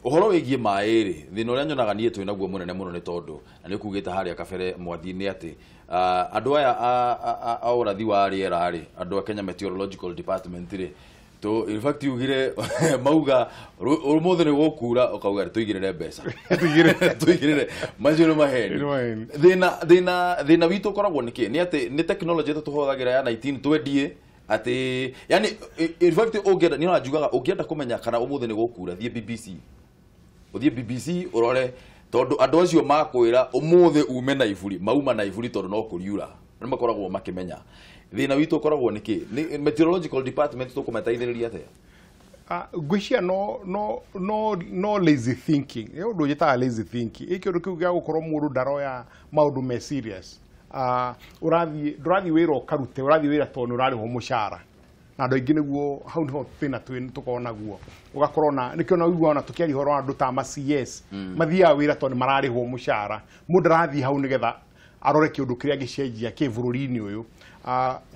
A: Ũhoro wĩgiĩ maĩ rĩ, thĩna ũrĩa nyonaga niĩ twĩ naguo mũnene mũno nĩ tondũ, na nĩ ũkugĩte harĩa kabere mwathi-inĩ atĩ andũ aya a ũrathi wa rĩera rĩ, andũ a Kenya Meteorological Department rĩ, to in fact ugire mauga ũmũthĩ nĩ gũkura, ũkauga tũigĩrĩre mbeca, tũigĩrĩre macio nĩ maheni. Thĩna witũ ũkoragwo nĩ kĩ? Nĩ atĩ nĩ technology ĩtũ tũhũthagĩra ya 1920 atĩ yani in fact ũngĩenda, niĩ ona njugaga ũngĩenda kũmenya kana ũmũthĩ nĩ gũkura, thiĩ BBC, ũthiĩ BBC ũrore, tondũ andũ acio makwĩra ũmũthĩ ume na iburi, mauma na iburi tondũ no kũriura, nĩ makoragwo makĩmenya. Thĩna witũ ũkoragwo nĩ kĩ? Nĩ meteorological department tũkũmateithĩrĩria atĩa?
B: Ngwĩciria no lazy thinking. Ĩ ũndũ njĩtaga lazy thinking, ĩ kĩũndũ kĩu gĩa gũkorwo mũndũ ndaroya maũndũ me serious. Ũrathiĩ, ndũrathiĩ wĩra ũkarute, ũrathiĩ wĩra tondũ nĩ ũrarĩhwo mũcara, na andũ aingĩ nĩguo hau nĩho thĩna twĩ tũkorwo naguo. Ũgakorwo na nĩkĩo na ũiguaga ona tũkĩaria ũhoro wa andũ ta ma CS, mathiaga wĩra tondũ nĩ mararĩhwo mũcara. Mũndũ arathiĩ hau nĩgetha arore kĩũndũ kĩrĩa gĩcenjia kĩ bũrũri-inĩ ũyũ.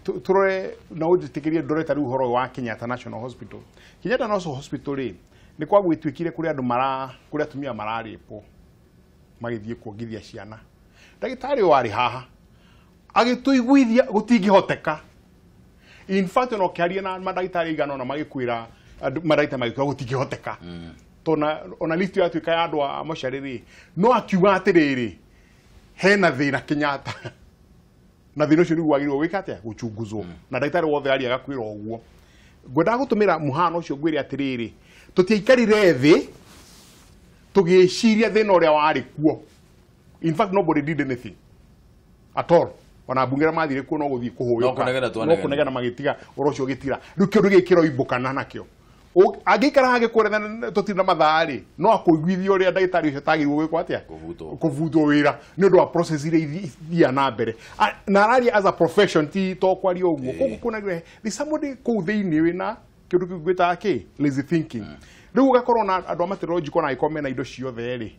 B: Tũrore na ũnjĩtĩkĩrie ndore ta rĩu ũhoro ũyũ wa Kenyatta National Hospital. Kenyatta National Hospital rĩ, nĩ kwa gwĩtuĩkire kũrĩ andũ mara kũrĩ atumia mararĩpwo magĩthiĩ kuongithia ciana. Ndagĩtarĩ ũyũ warĩ haha agĩtũiguithia gũtingĩhoteka. In fact ona ũkĩaria na mandagĩtarĩ aigana ũna magĩkwĩra, mandagĩtarĩ magĩkwĩra gũtingĩhoteka, tondũ ona list yatuĩka ya andũ a mocarĩ rĩ, no akiuga atĩrĩrĩ, hena thĩna Kenyatta, na thĩna ũcio nĩguo wagĩrĩirwo gwĩka atĩa, gũchunguzwo. Na ndagĩtarĩ wothe aria agakwĩra ũguo. Ngwendaga gũtũmĩra mũhano ũcio ngwĩre atĩrĩrĩ, tũtiaikarire thĩ tũgĩciria thĩna ũrĩa warĩ kuo. In fact nobody did anything at all. Ona mbunge arĩa mathire kuo no gũthiĩ kũhũyũka, no kũnegena magĩtiga ũhoro ũcio ũgĩtira. Rĩu kĩũndũ gĩkĩ kĩroimbũkana nakĩo. Angĩikara agĩkũretha tũtirĩ na mathaa rĩ, no akũiguithie ũrĩa ndagĩtarĩ ũcio atagĩrĩirwo gwĩkwo atĩa, kũbutwo wĩra nĩ ũndũ wa process iria ithiaga na mbere. Na araria as a profession, ti to kwaria ũguo. Koguo kuonagĩra there's somebody kũu thĩinĩ wĩna kĩũndũ kĩu ngwĩtaga kĩ, lazy thinking. Rĩu ũgakorwo na andũ a meteorological na angĩkorwo mena indo ciothe rĩ,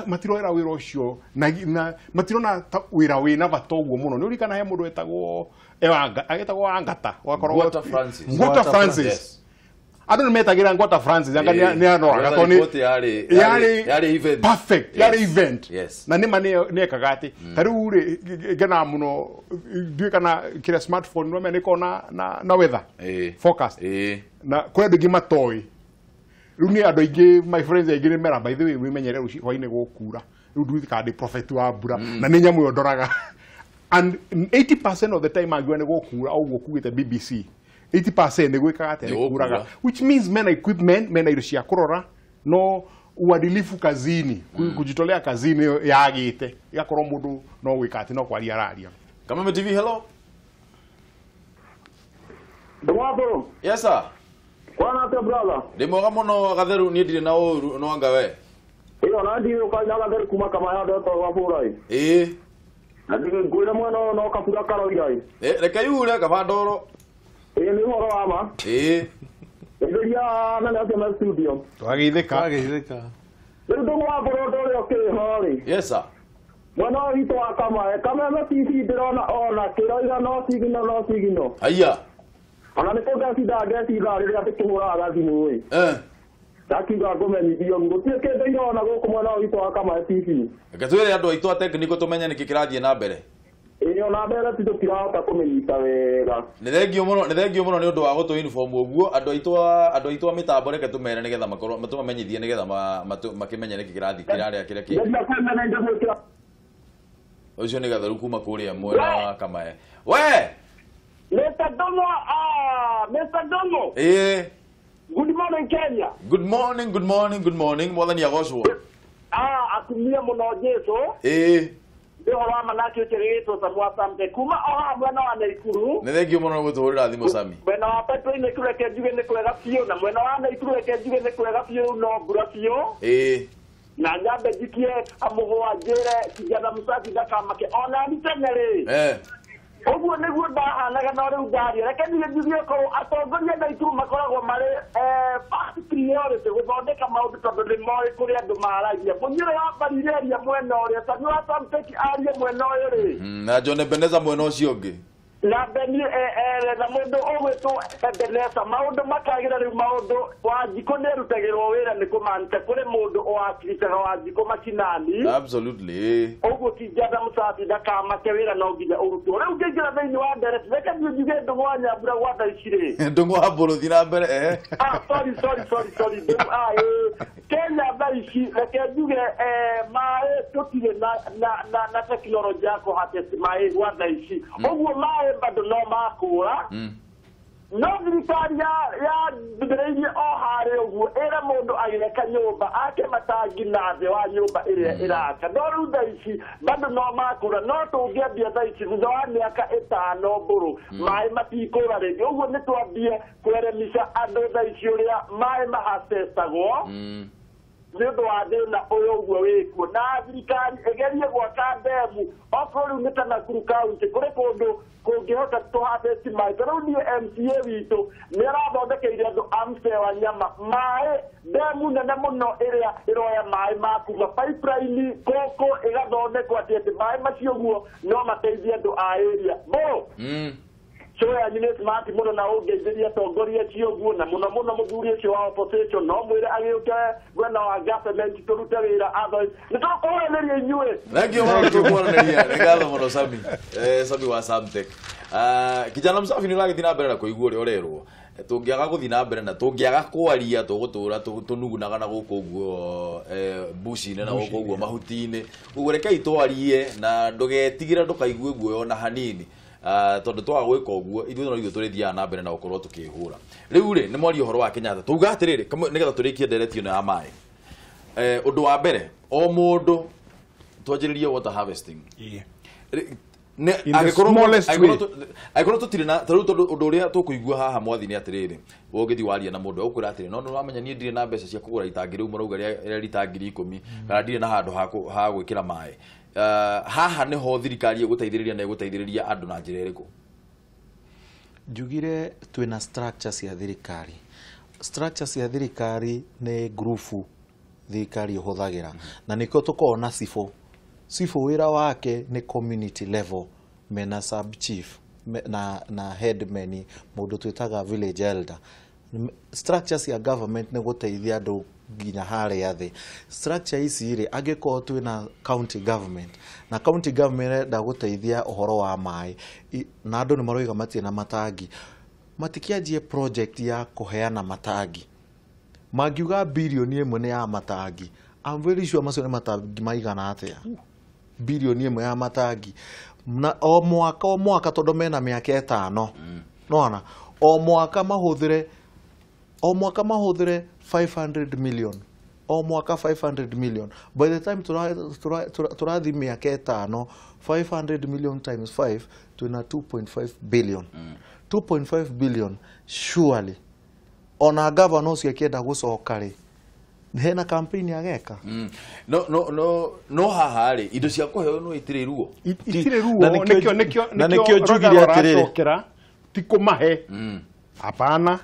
B: matiroera wĩra ũcio na matirona wĩra wĩna bata ũguo mũno. Nĩ ũririkana he mũndũ wetagwo agĩtagwo Angata,
A: Ngwata Francis.
B: Ngwata Francis. Andũ nĩ metagĩra Ngwata Francis, anga nĩ anoraga tondũ
A: yarĩ event.
B: Perfect, yarĩ event.
A: Yes.
B: Na nĩma nĩ ekaga atĩ ta rĩu rĩ, ngenaga mũno ndiũĩ kana kĩrĩa smartphone no menya nĩkoragwo na weather forecast. Na kũrĩ andũ aingĩ matoĩ. Rĩu nĩ andũ aingĩ, my friends aingĩ nĩ mera, by the way, wĩmenyere rũciũ hwainĩ gũkura. Rĩu ndiũĩ kana ndĩ prophet wa mbura, na nĩ nyamũ ĩyo ndoraga. And 80% of the time angiuga nĩ gũkura ũguo kugĩte BBC, 80% nĩ gwĩkaga atĩa, nĩ kuraga, which means mena equipment, mena indo cia kũrora, no uadilifu kazini, kujitolea kazini yagĩte, igakorwo mũndũ no gwĩka atĩ no kwaria araria.
A: Kameme TV, hello.
F: Ndũgwakũrũ.
A: Yes sir.
F: Kwana atĩa brother?
A: Ndĩ mwega mũno Gatheru, niĩ ndirĩ na ũru no anga we.
F: Ĩyo na ndiĩ ũkaina Gatheru kuma Kamaya ndetwo gwa bũra ĩ.
A: Ĩĩ.
F: Na ngwĩre mwena ũyũ no kabura karoira ĩ.
A: Reke yure kaba ndoro.
F: Ĩĩ nĩ ũhoro wa ma.
A: Ĩĩ.
F: Ndeithĩria nene acio me studio.
B: Twageithĩka.
C: Twageithĩka.
F: Rĩu ndũgwakũrũ ũndũ ũrĩa ũkĩrĩ ho rĩ.
A: Yes sir.
F: Mwena ũyũ witũ wa Kamae, Kameme TV ndĩrona ona kĩroiga no signal, no signal.
A: Haiya.
F: Ona nĩ kũngecitha ngecitha rĩrĩa ndĩkĩhũraga gathimũ ĩ. Ndakiuga ngũmenyithio gũtirĩ kĩndũ irona gũkũ mwena ũyũ witũ wa Kamae TV.
A: Reke twĩre andũ aitũ a technical tũmenye nĩkĩ kĩrathiĩ na mbere.
F: Ĩĩ ona ndereti tũtirahota kũmĩnyita wega.
A: Nĩ thengio mũno, nĩ thengio mũno nĩ ũndũ wa gũtũ uniform ũguo. Andũ aitũ a mĩtambo, reke tũmere nĩgetha makorwo tũmamenyithie nĩgetha makĩmenye nĩkĩ kĩrathiĩ kĩrarĩa kĩrĩa kĩ
F: Ndĩrenda kwĩmenya indo gwĩkĩra.
A: Ũcio nĩ Gatheru kuma kũrĩa mwena wa Kamae we.
D: Mr. Dongo, ah, Mr. Dongo.
A: Ĩĩ.
D: Good morning, Kenya.
A: Good morning, good morning, good morning. Mwathani agocwo.
D: Ah, atumia mũno Jesu.
A: Ĩĩ.
D: Nĩ ũhoro wa manake ũkĩrĩgĩtwo Samu Asante kuma o haha mwena wa Naikuru.
A: Nĩ thengio mũno nĩ gũtũhũrĩra thimũ, Sami.
D: Mwena wa Pipeline reke njuge nĩ kwega biũ, na mwena wa Naikuru reke njuge nĩ kwega biũ, no mbura biũ. Na nyambe njikie amũgwa njĩre kijana msafi ndakamake ona ni tene rĩ. Ũguo nĩguo ndahanaga, no rĩu ndaria reke niĩ njuge korwo atongoria Naikuru makoragwo marĩ first priority gũthondeka maũndũ, tondũ nĩ moĩ kũrĩa andũ maragia. Mũnyĩrĩ wa Mbarire aria mwena ũrĩa, Sami wa Samteki arie mwena ũyũ rĩ.
A: Na John Ebeneza mwena ũcio ũngĩ.
D: Na Beni na mũndũ ũgwĩtwo Ebeneza, maũndũ makagĩra. Rĩu maũndũ Wanjikũ nĩ arutagĩrwo wĩra nĩ kũmaanisha kũrĩ mũndũ ũwakiricaga Wanjikũ macinani.
A: Absolutely.
D: Ũguo kijana msafi ndakamake, wĩra no nginya ũrutwo. Rĩu ngĩingĩra thĩinĩ wa ndereti, reke niĩ njuge ndũgũ wa Nyambura gwa thaa ici rĩ.
A: Ndũng'ũ wa mbũrũ, na mbere, eh.
D: Ah, sorry, sorry, sorry, sorry. Ah, Kenya thaa ici reke njuge maĩ tũtirĩ na tekinoronjĩ ya kũharvest maĩ gwa thaa ici. Ũguo maĩ bado no makũra, no thirikari yambĩrĩirie o harĩa ũguo ĩra mũndũ agĩaka nyũmba ake matangi na thĩ wa nyũmba ĩrĩa ĩraka, no rĩu thaa ici bado no makũra, no tũngĩambia thaa ici, thutha wa mĩaka 5 mbũrũ maĩ matikũra rĩngĩ. Ũguo nĩ twambie kweremisha andũ thaa ici ũrĩa maĩ mahatestagwo nĩ ũndũ wa thĩna ũyũ ũguo wĩkuo, na thirikari ĩgerie gwaka ndemu okorwo rĩu nĩ ta Nakuru County kũrĩ kũndũ kũngĩhota tũharvest maĩ. Ta rĩu niĩ MCA witũ nĩ arathondekeire andũ a Msee wa Nyama maĩ, ndemu nene mũno ĩrĩa ĩroya maĩ ma kuma pipeline kũkũ ĩgathondekwo atĩ maĩ macio ũguo no mateithie andũ a area mbũrũ. Show yanyu nĩ smart mũno, na ũngeithĩria atongoria acio ũguo, na mũno mũno mũthuri ũcio wa opposition, no mwĩre agĩũke mwena wa government tũrute wĩra, otherwise nĩ tũkũranĩria inyuĩ.
A: Thank you mũno, tũkwaranĩria. Nĩ ngatho mũno, Sami, Sami wa Samtech. Ah, kijana msafi, nĩ ũragĩthiĩ na mbere na kũigua ũrĩa ũrerwo. Tũngĩaga gũthiĩ na mbere na tũngĩaga kwaria, tũgũtũra tũnugunaga na gũkũ ũguo buci-inĩ na gũkũ ũguo mahuti-inĩ. Ũguo rekei twarie na ndũgetigĩre, ndũkaigue guoya ona hanini. Ah, tondũ twaga gwĩka ũguo, ithuĩ no ithuĩ tũrĩthiaga na mbere na gũkorwo tũkĩhũra. Rĩu rĩ, nĩ mwaria ũhoro wa Kenyatta, tuga atĩrĩrĩ, nĩgetha tũrĩkie ndereti ĩno ya maĩ, ũndũ wa mbere o mũndũ twanjĩrĩrie water harvesting.
B: In the smallest way.
A: Angĩkorwo tũtirĩ na tarĩu, tondũ ũndũ ũrĩa tũkũigua haha mwathi nĩ atĩrĩrĩ, ũngĩthiĩ waria na mũndũ agũkwĩra atĩrĩ, no nĩũramenya niĩ ndirĩ na mbeca cia kũgũra itangi rĩu marauga rĩa rita 10,000, kana ndirĩ na handũ ha gwĩkĩra maĩ. Haha nĩho thirikari ĩgũteithĩrĩria na ĩgũteithĩrĩria andũ na njĩra ĩrĩkũ?
C: Njugire twĩna structure cia thirikari. Structure cia thirikari nĩ ngurubu thirikari ĩhũthagĩra, na nĩkĩo tũkoragwo na cibũ. Cibũ wĩra wake nĩ community level, mena sub chief na headman, mũndũ twĩtaga village elder. Structure cia government nĩ gũteithia andũ nginya harĩa thĩ. Structure ici rĩ, angĩkorwo twĩna county government na county government ĩrenda gũteithia ũhoro wa maĩ na andũ nĩ maroiga matirĩ na matangi, matikĩanjie project ya kũheana matangi. Mangiuga birioni 1 nĩ ya matangi, I'm very sure macio nĩ matangi maigana atĩa? Birioni 1 ya matangi na o mwaka o mwaka, tondũ mena mĩaka 5, nona o mwaka mahũthĩre, o mwaka mahũthĩre 500 million, o mwaka 500 million. By the time tũrathiĩ mĩaka 5, 500 million times 5, twĩna 2.5 billion. 2.5 billion, surely ona gavana ũcio akĩenda gũcoka rĩ, hena campaign ageka.
A: No haha rĩ, indo cia kũheo no itirĩ ruo.
B: Itirĩ ruo.
C: Na
B: nĩkĩo nĩkĩo
C: na nĩkĩo njugire atĩrĩrĩ.
B: Aracokera ti kũmahe, hapana,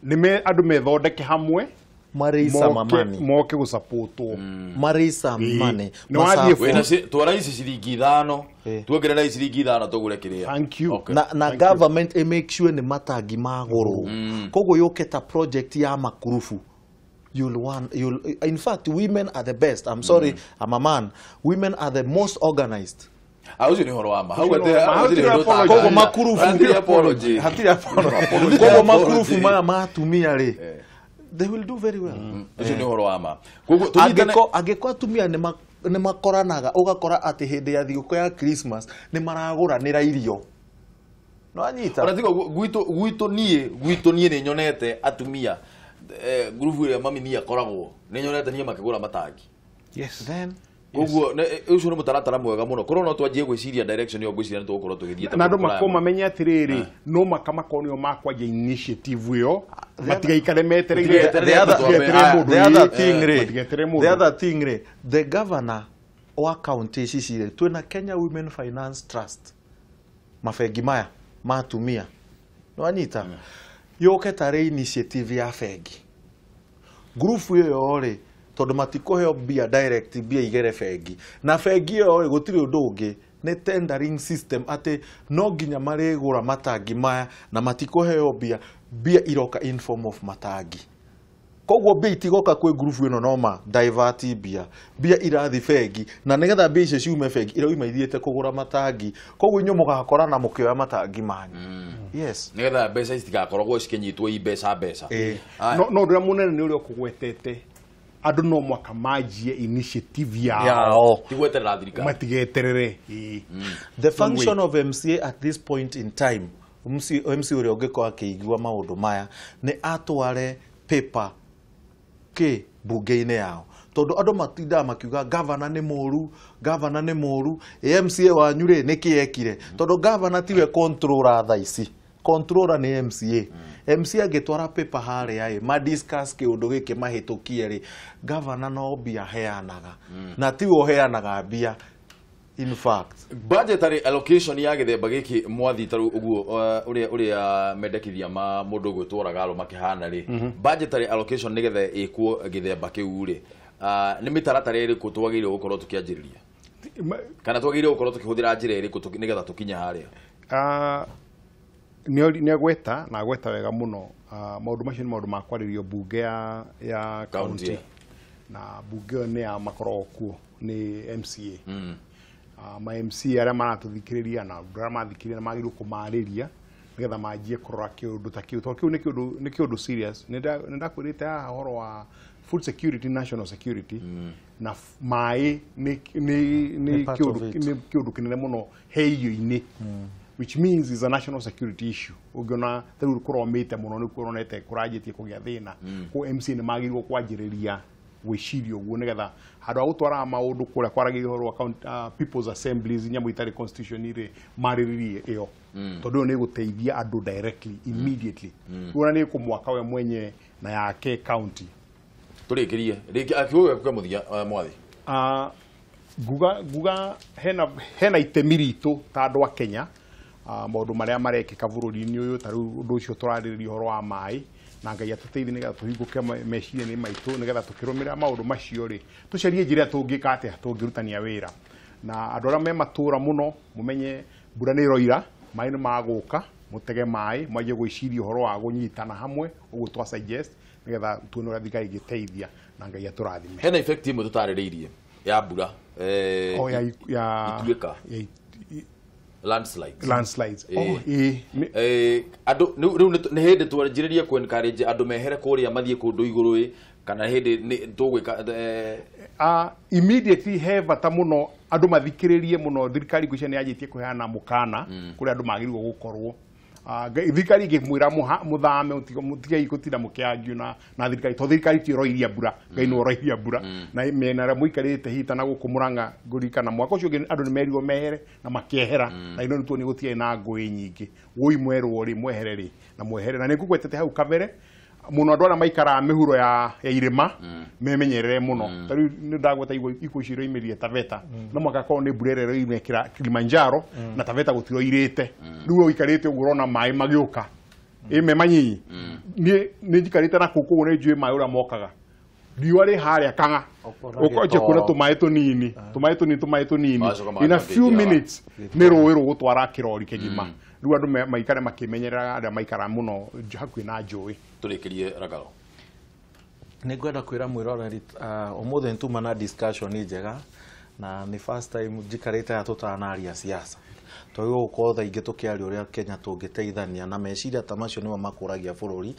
B: nĩ me andũ methondeke hamwe.
C: Marĩisa mamani.
B: Moke gũsapotwo.
C: Marĩisa money.
B: Nĩ wathiĩ
A: Wĩna twara ici ciringi 5, tuongerera ici ciringi 5 tũgũre kĩrĩa.
B: Thank you.
A: Okay.
C: Na government ĩ make sure nĩ matangi magũrwo, koguo yũke ta project ya makurubu. You'll want, you'll, in fact, women are the best. I'm sorry, I'm a man. Women are the most organized.
A: Ucio nĩ ũhoro wa ma. Hau
C: koguo makurubu hatirĩ apology. Koguo makurubu maya ma atumia rĩ, they will do very well.
A: Ucio nĩ ũhoro wa ma.
C: Koguo angĩkorwo atumia nĩ makoranaga, ũgakora atĩ hĩndĩ ya thigũkũ ya Christmas nĩ maragũranĩra irio. No anyita.
A: Ona tigo gwitũ niĩ nĩ nyonete atumia ngurubu ĩrĩa mami niĩ akoragwo nĩ nyonete niĩ makĩgũra matangi.
B: Yes.
C: Then
A: koguo ũcio nĩ mũtaratara mwega mũno. Korwo no twanjie gwĩciria direction ĩyo ngwĩciria nĩ tũgũkorwo tũgĩthiĩ.
B: Na andũ makorwo mamenye atĩrĩrĩ, no maka makorwo nĩo makwanjia initiative ĩyo, matigaikare metereire.
C: The other thing rĩ, the governor wa county ici cirĩ twĩna Kenya Women Finance Trust, mabengi maya ma atumia, nĩ wanyita, yũke tarĩ initiative ya bengi ngurubu ĩyo rĩ, tondũ matikũheo mbia direct, mbia igere bengi, na bengi ĩyo rĩ gũtirĩ ũndũ ũngĩ, nĩ tendering system atĩ no nginya marĩgũra matangi maya na matikũheo mbia, mbia iroka in form of matangi. Koguo mbia itigoka kwĩ ngurubu ĩno, no ma divert mbia, mbia irathi bengi, na nĩgetha mbia icio ciume bengi irauma ithiĩte kũgũra matangi. Koguo inyuĩ mũgakorana mũkĩoya matangi manyu. Yes,
A: nĩgetha mbeca citigakoragwo cikĩnyitwo i mbeca.
B: No ũndũ ũrĩa mũnene nĩ ũrĩa ũkũgwetete, andũ no mwaka manjie initiative yao,
A: tigweterera thirikari,
B: matigeterere.
C: The function of MCA at this point in time, MC ũrĩa ũngĩkorwo akĩigua maũndũ maya nĩ atware paper kĩ bunge-inĩ yao, tondũ andũ matindaga makiuga governor nĩ mũru, governor nĩ mũru, MCA wanyu rĩ nĩkĩ ekire, tondũ governor tiwe controller thaa ici, controller nĩ MCA. MCA angĩtwara paper harĩa ĩ ma discuss kĩũndũ gĩkĩ mahĩtũkie rĩ, governor no mbia heanaga, na tiwe ũheanaga mbia. In fact,
A: budgetary allocation ya gĩthemba gĩkĩ mwathi ta rĩu ũguo ũrĩa mendekithia ma mũndũ ũgwĩtwo Ragalo makĩhana rĩ, budgetary allocation nĩgetha ĩkwo gĩthemba kĩu rĩ, nĩ mĩtaratara ĩrĩkũ twagĩrĩirwo gũkorwo tũkĩanjĩrĩria, kana twagĩrĩirwo gũkorwo tũkĩhũthĩra njĩra ĩrĩkũ nĩgetha tũkinye harĩa?
B: Nĩ agweta na agweta wega mũno. Maũndũ macio nĩ maũndũ ma kwarĩrio bunge ya county, na bunge ĩyo nĩ ya makoragwo kuo nĩ MCA. Ma MC arĩa maratũthikĩrĩria na andũ arĩa mathikĩrĩria na magĩrĩirwo kũmarĩria nĩgetha manjie kũrora kĩũndũ ta kĩu, tondũ kĩu nĩ kĩũndũ serious. Nĩ ndakwĩrĩte haha ũhoro wa food security, national security, na maĩ nĩ kĩũndũ kĩnene mũno he irio-inĩ, which means is a national security issue. Ũngĩona ta rĩu kũromĩte mũno nĩ kũronete kũranjĩtie kũgĩa thĩna, kũ MC nĩ magĩrĩirwo kwanjĩrĩria gwĩciria ũguo nĩgetha handũ ha gũtwaraga maũndũ kũrĩa kwaragĩrio ũhoro wa people's assemblies, nyamũ itarĩ constitution rĩ, marĩrĩrie ĩyo, tondũ ĩyo nĩ ĩgũteithia andũ directly immediately. Kuona nĩ ĩkũmwaka we mwenye na yake county.
A: Tũrĩkĩrie rĩngĩ akiuga gĩaku mũthia mwathi.
B: Nguga hena itemi ritũ ta andũ a Kenya, maũndũ marĩa marekĩka bũrũri-inĩ ũyũ, ta rĩu ũndũ ũcio tũrarĩrĩria ũhoro wa maĩ, na Ngai atũteithie nĩgetha tũhingũke meciria-inĩ maitũ, nĩgetha tũkĩrũmĩrĩra maũndũ macio rĩ, tũcarie njĩra tũngĩka atĩa tũngĩrutania wĩra na andũ arĩa me matũra mũno. Mũmenye mbura nĩ ĩroira, maĩ nĩ magũka, mũtege maĩ, mwanjie gwĩciria ũhoro wa kũnyitana hamwe, ũguo twa suggest nĩgetha tuone ũrĩa thirikari ĩngĩteithia, na Ngai atũrathime.
A: Hena effect ĩmwe tũtarĩrĩirie ya mbura
B: ya
A: ituĩka landslides. Andũ rĩu nĩ hĩndĩ twanjĩrĩrie kũ encourage andũ mehere kũrĩa mathiĩ kũndũ igũrũ ĩ, kana hĩndĩ tũgwĩka
B: immediately he bata mũno andũ mathikĩrĩrie mũno. Thirikari ngwĩciria nĩ yanjĩtie kũheana mũkana kũrĩa andũ magĩrĩirwo gũkorwo. Thirikari ĩngĩmwĩra mũthame, mũtige gũtinda mũkĩangio na thirikari, tondũ thirikari ti ĩroiria mbura, Ngai nĩwe ũroiria mbura. Na mĩena ĩrĩa mũikarĩte hita na gũkũ Mũrang'a ngũririkana mwaka ũcio ũngĩ andũ nĩ merirwo mehere na makĩehera, na ino nĩtuo nĩ gũtiarĩ na ngũĩ nyingĩ. Wũi mwerwo rĩ, mwehere rĩ, na mwehere. Na nĩ ngũgwetete hau kabere mũno andũ arĩa maikaraga mĩhuro ya irĩma memenyerere mũno. Ta rĩu nĩ ndagweta ikuũ icio iroimĩrire Taveta, no mũhaka korwo nĩ mbura ĩrĩa ĩroimire Kilimanjaro, na Taveta gũtiroirĩte. Rĩu ũikarĩte ũguo ũrona maĩ magĩũka ĩ me manyinyi. Niĩ nĩ njikarĩte na kũu, koguo nĩ njũĩ maĩ ũrĩa mokaga. Riũa rĩ harĩa kang'a, ũkonje kuona tũmaĩ tũnini, tũmaĩ tũnini, tũmaĩ tũnini, in a few minutes nĩ rũĩ rũgũtwara kĩrori kĩgima. Rĩu andũ maikare makĩmenyerera arĩa maikaraga mũno hakuhĩ na njũĩ.
A: Tũrĩkĩrie Ragalo.
C: Nĩ ngwenda kwĩra mwĩroreri ũmũthĩ nĩ tuma na discussion njega, Na nĩ first time njikarĩte haha tũtanaria siasa, twagĩrĩirwo gũkorwo thaa ingĩ tũkĩaria ũrĩa Kenya tũngĩteithania, na meciria ta macio nĩmo makũragia bũrũri.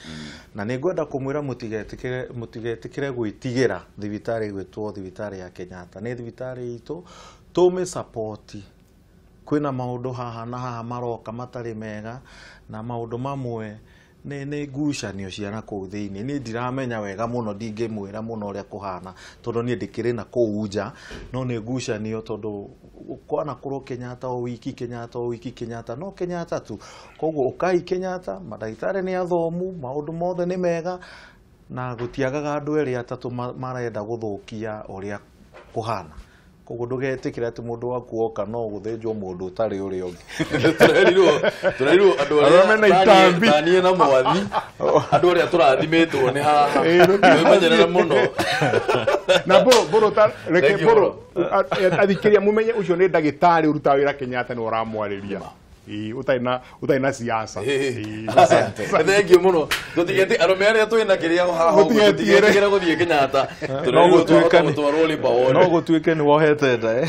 C: Na nĩ ngwenda kũmwĩra mũtigetĩkĩre gwĩtigĩra thibitarĩ gwĩtwo thibitarĩ ya Kenyatta. Nĩ thibitarĩ itũ, tũmĩ support. Kwĩna maũndũ haha na haha maroka matarĩ mega, na maũndũ mamwe nĩ ngucanio cia na kũu thĩinĩ. Niĩ ndiramenya wega mũno, ndingĩmwĩra mũno ũrĩa kũhana tondũ niĩ ndĩkĩrĩ na kũu nja, no nĩ ngucanio tondũ kwanakorwo Kenyatta o wiki, Kenyatta o wiki, Kenyatta no Kenyatta tu. Koguo ũkai Kenyatta, mandagĩtarĩ nĩ athomu, maũndũ mothe nĩ mega, na gũtiagaga andũ erĩ atatũ marenda gũthũkia ũrĩa kũhana. Koguo ndũgetĩkĩre atĩ mũndũ waku oka no gũthĩnjwo mũndũ ũtarĩ ũrĩa ũngĩ.
A: Tũrerirwo andũ
B: Arĩa mena
A: arĩa
B: itambi.
A: taniĩ na mwathi, andũ arĩa tũrathimĩtwo nĩ haha, mwĩmenyerere mũno.
B: Na mbũrũ ta reke
A: Thank you
B: mbũrũ athikĩria mumenye ũcio nĩ ndagĩtarĩ ũrutaga wĩra Kenyatta nĩ ũramwarĩria. Ĩĩ, ũtarĩ na siasa. Ĩĩ.
A: Thank you mũno. Tũtigeti arũme arĩa twĩna kĩrĩa haha ũguo,
B: Mũtigetigĩre.
A: tũtigetigĩre gũthiĩ Kenyatta. Tũrerirwo
C: gũtuĩka
A: twahota
C: nĩ-
A: gũtwarwo Labour Ward.
C: No gũtuĩke nĩ wohete nda, eh?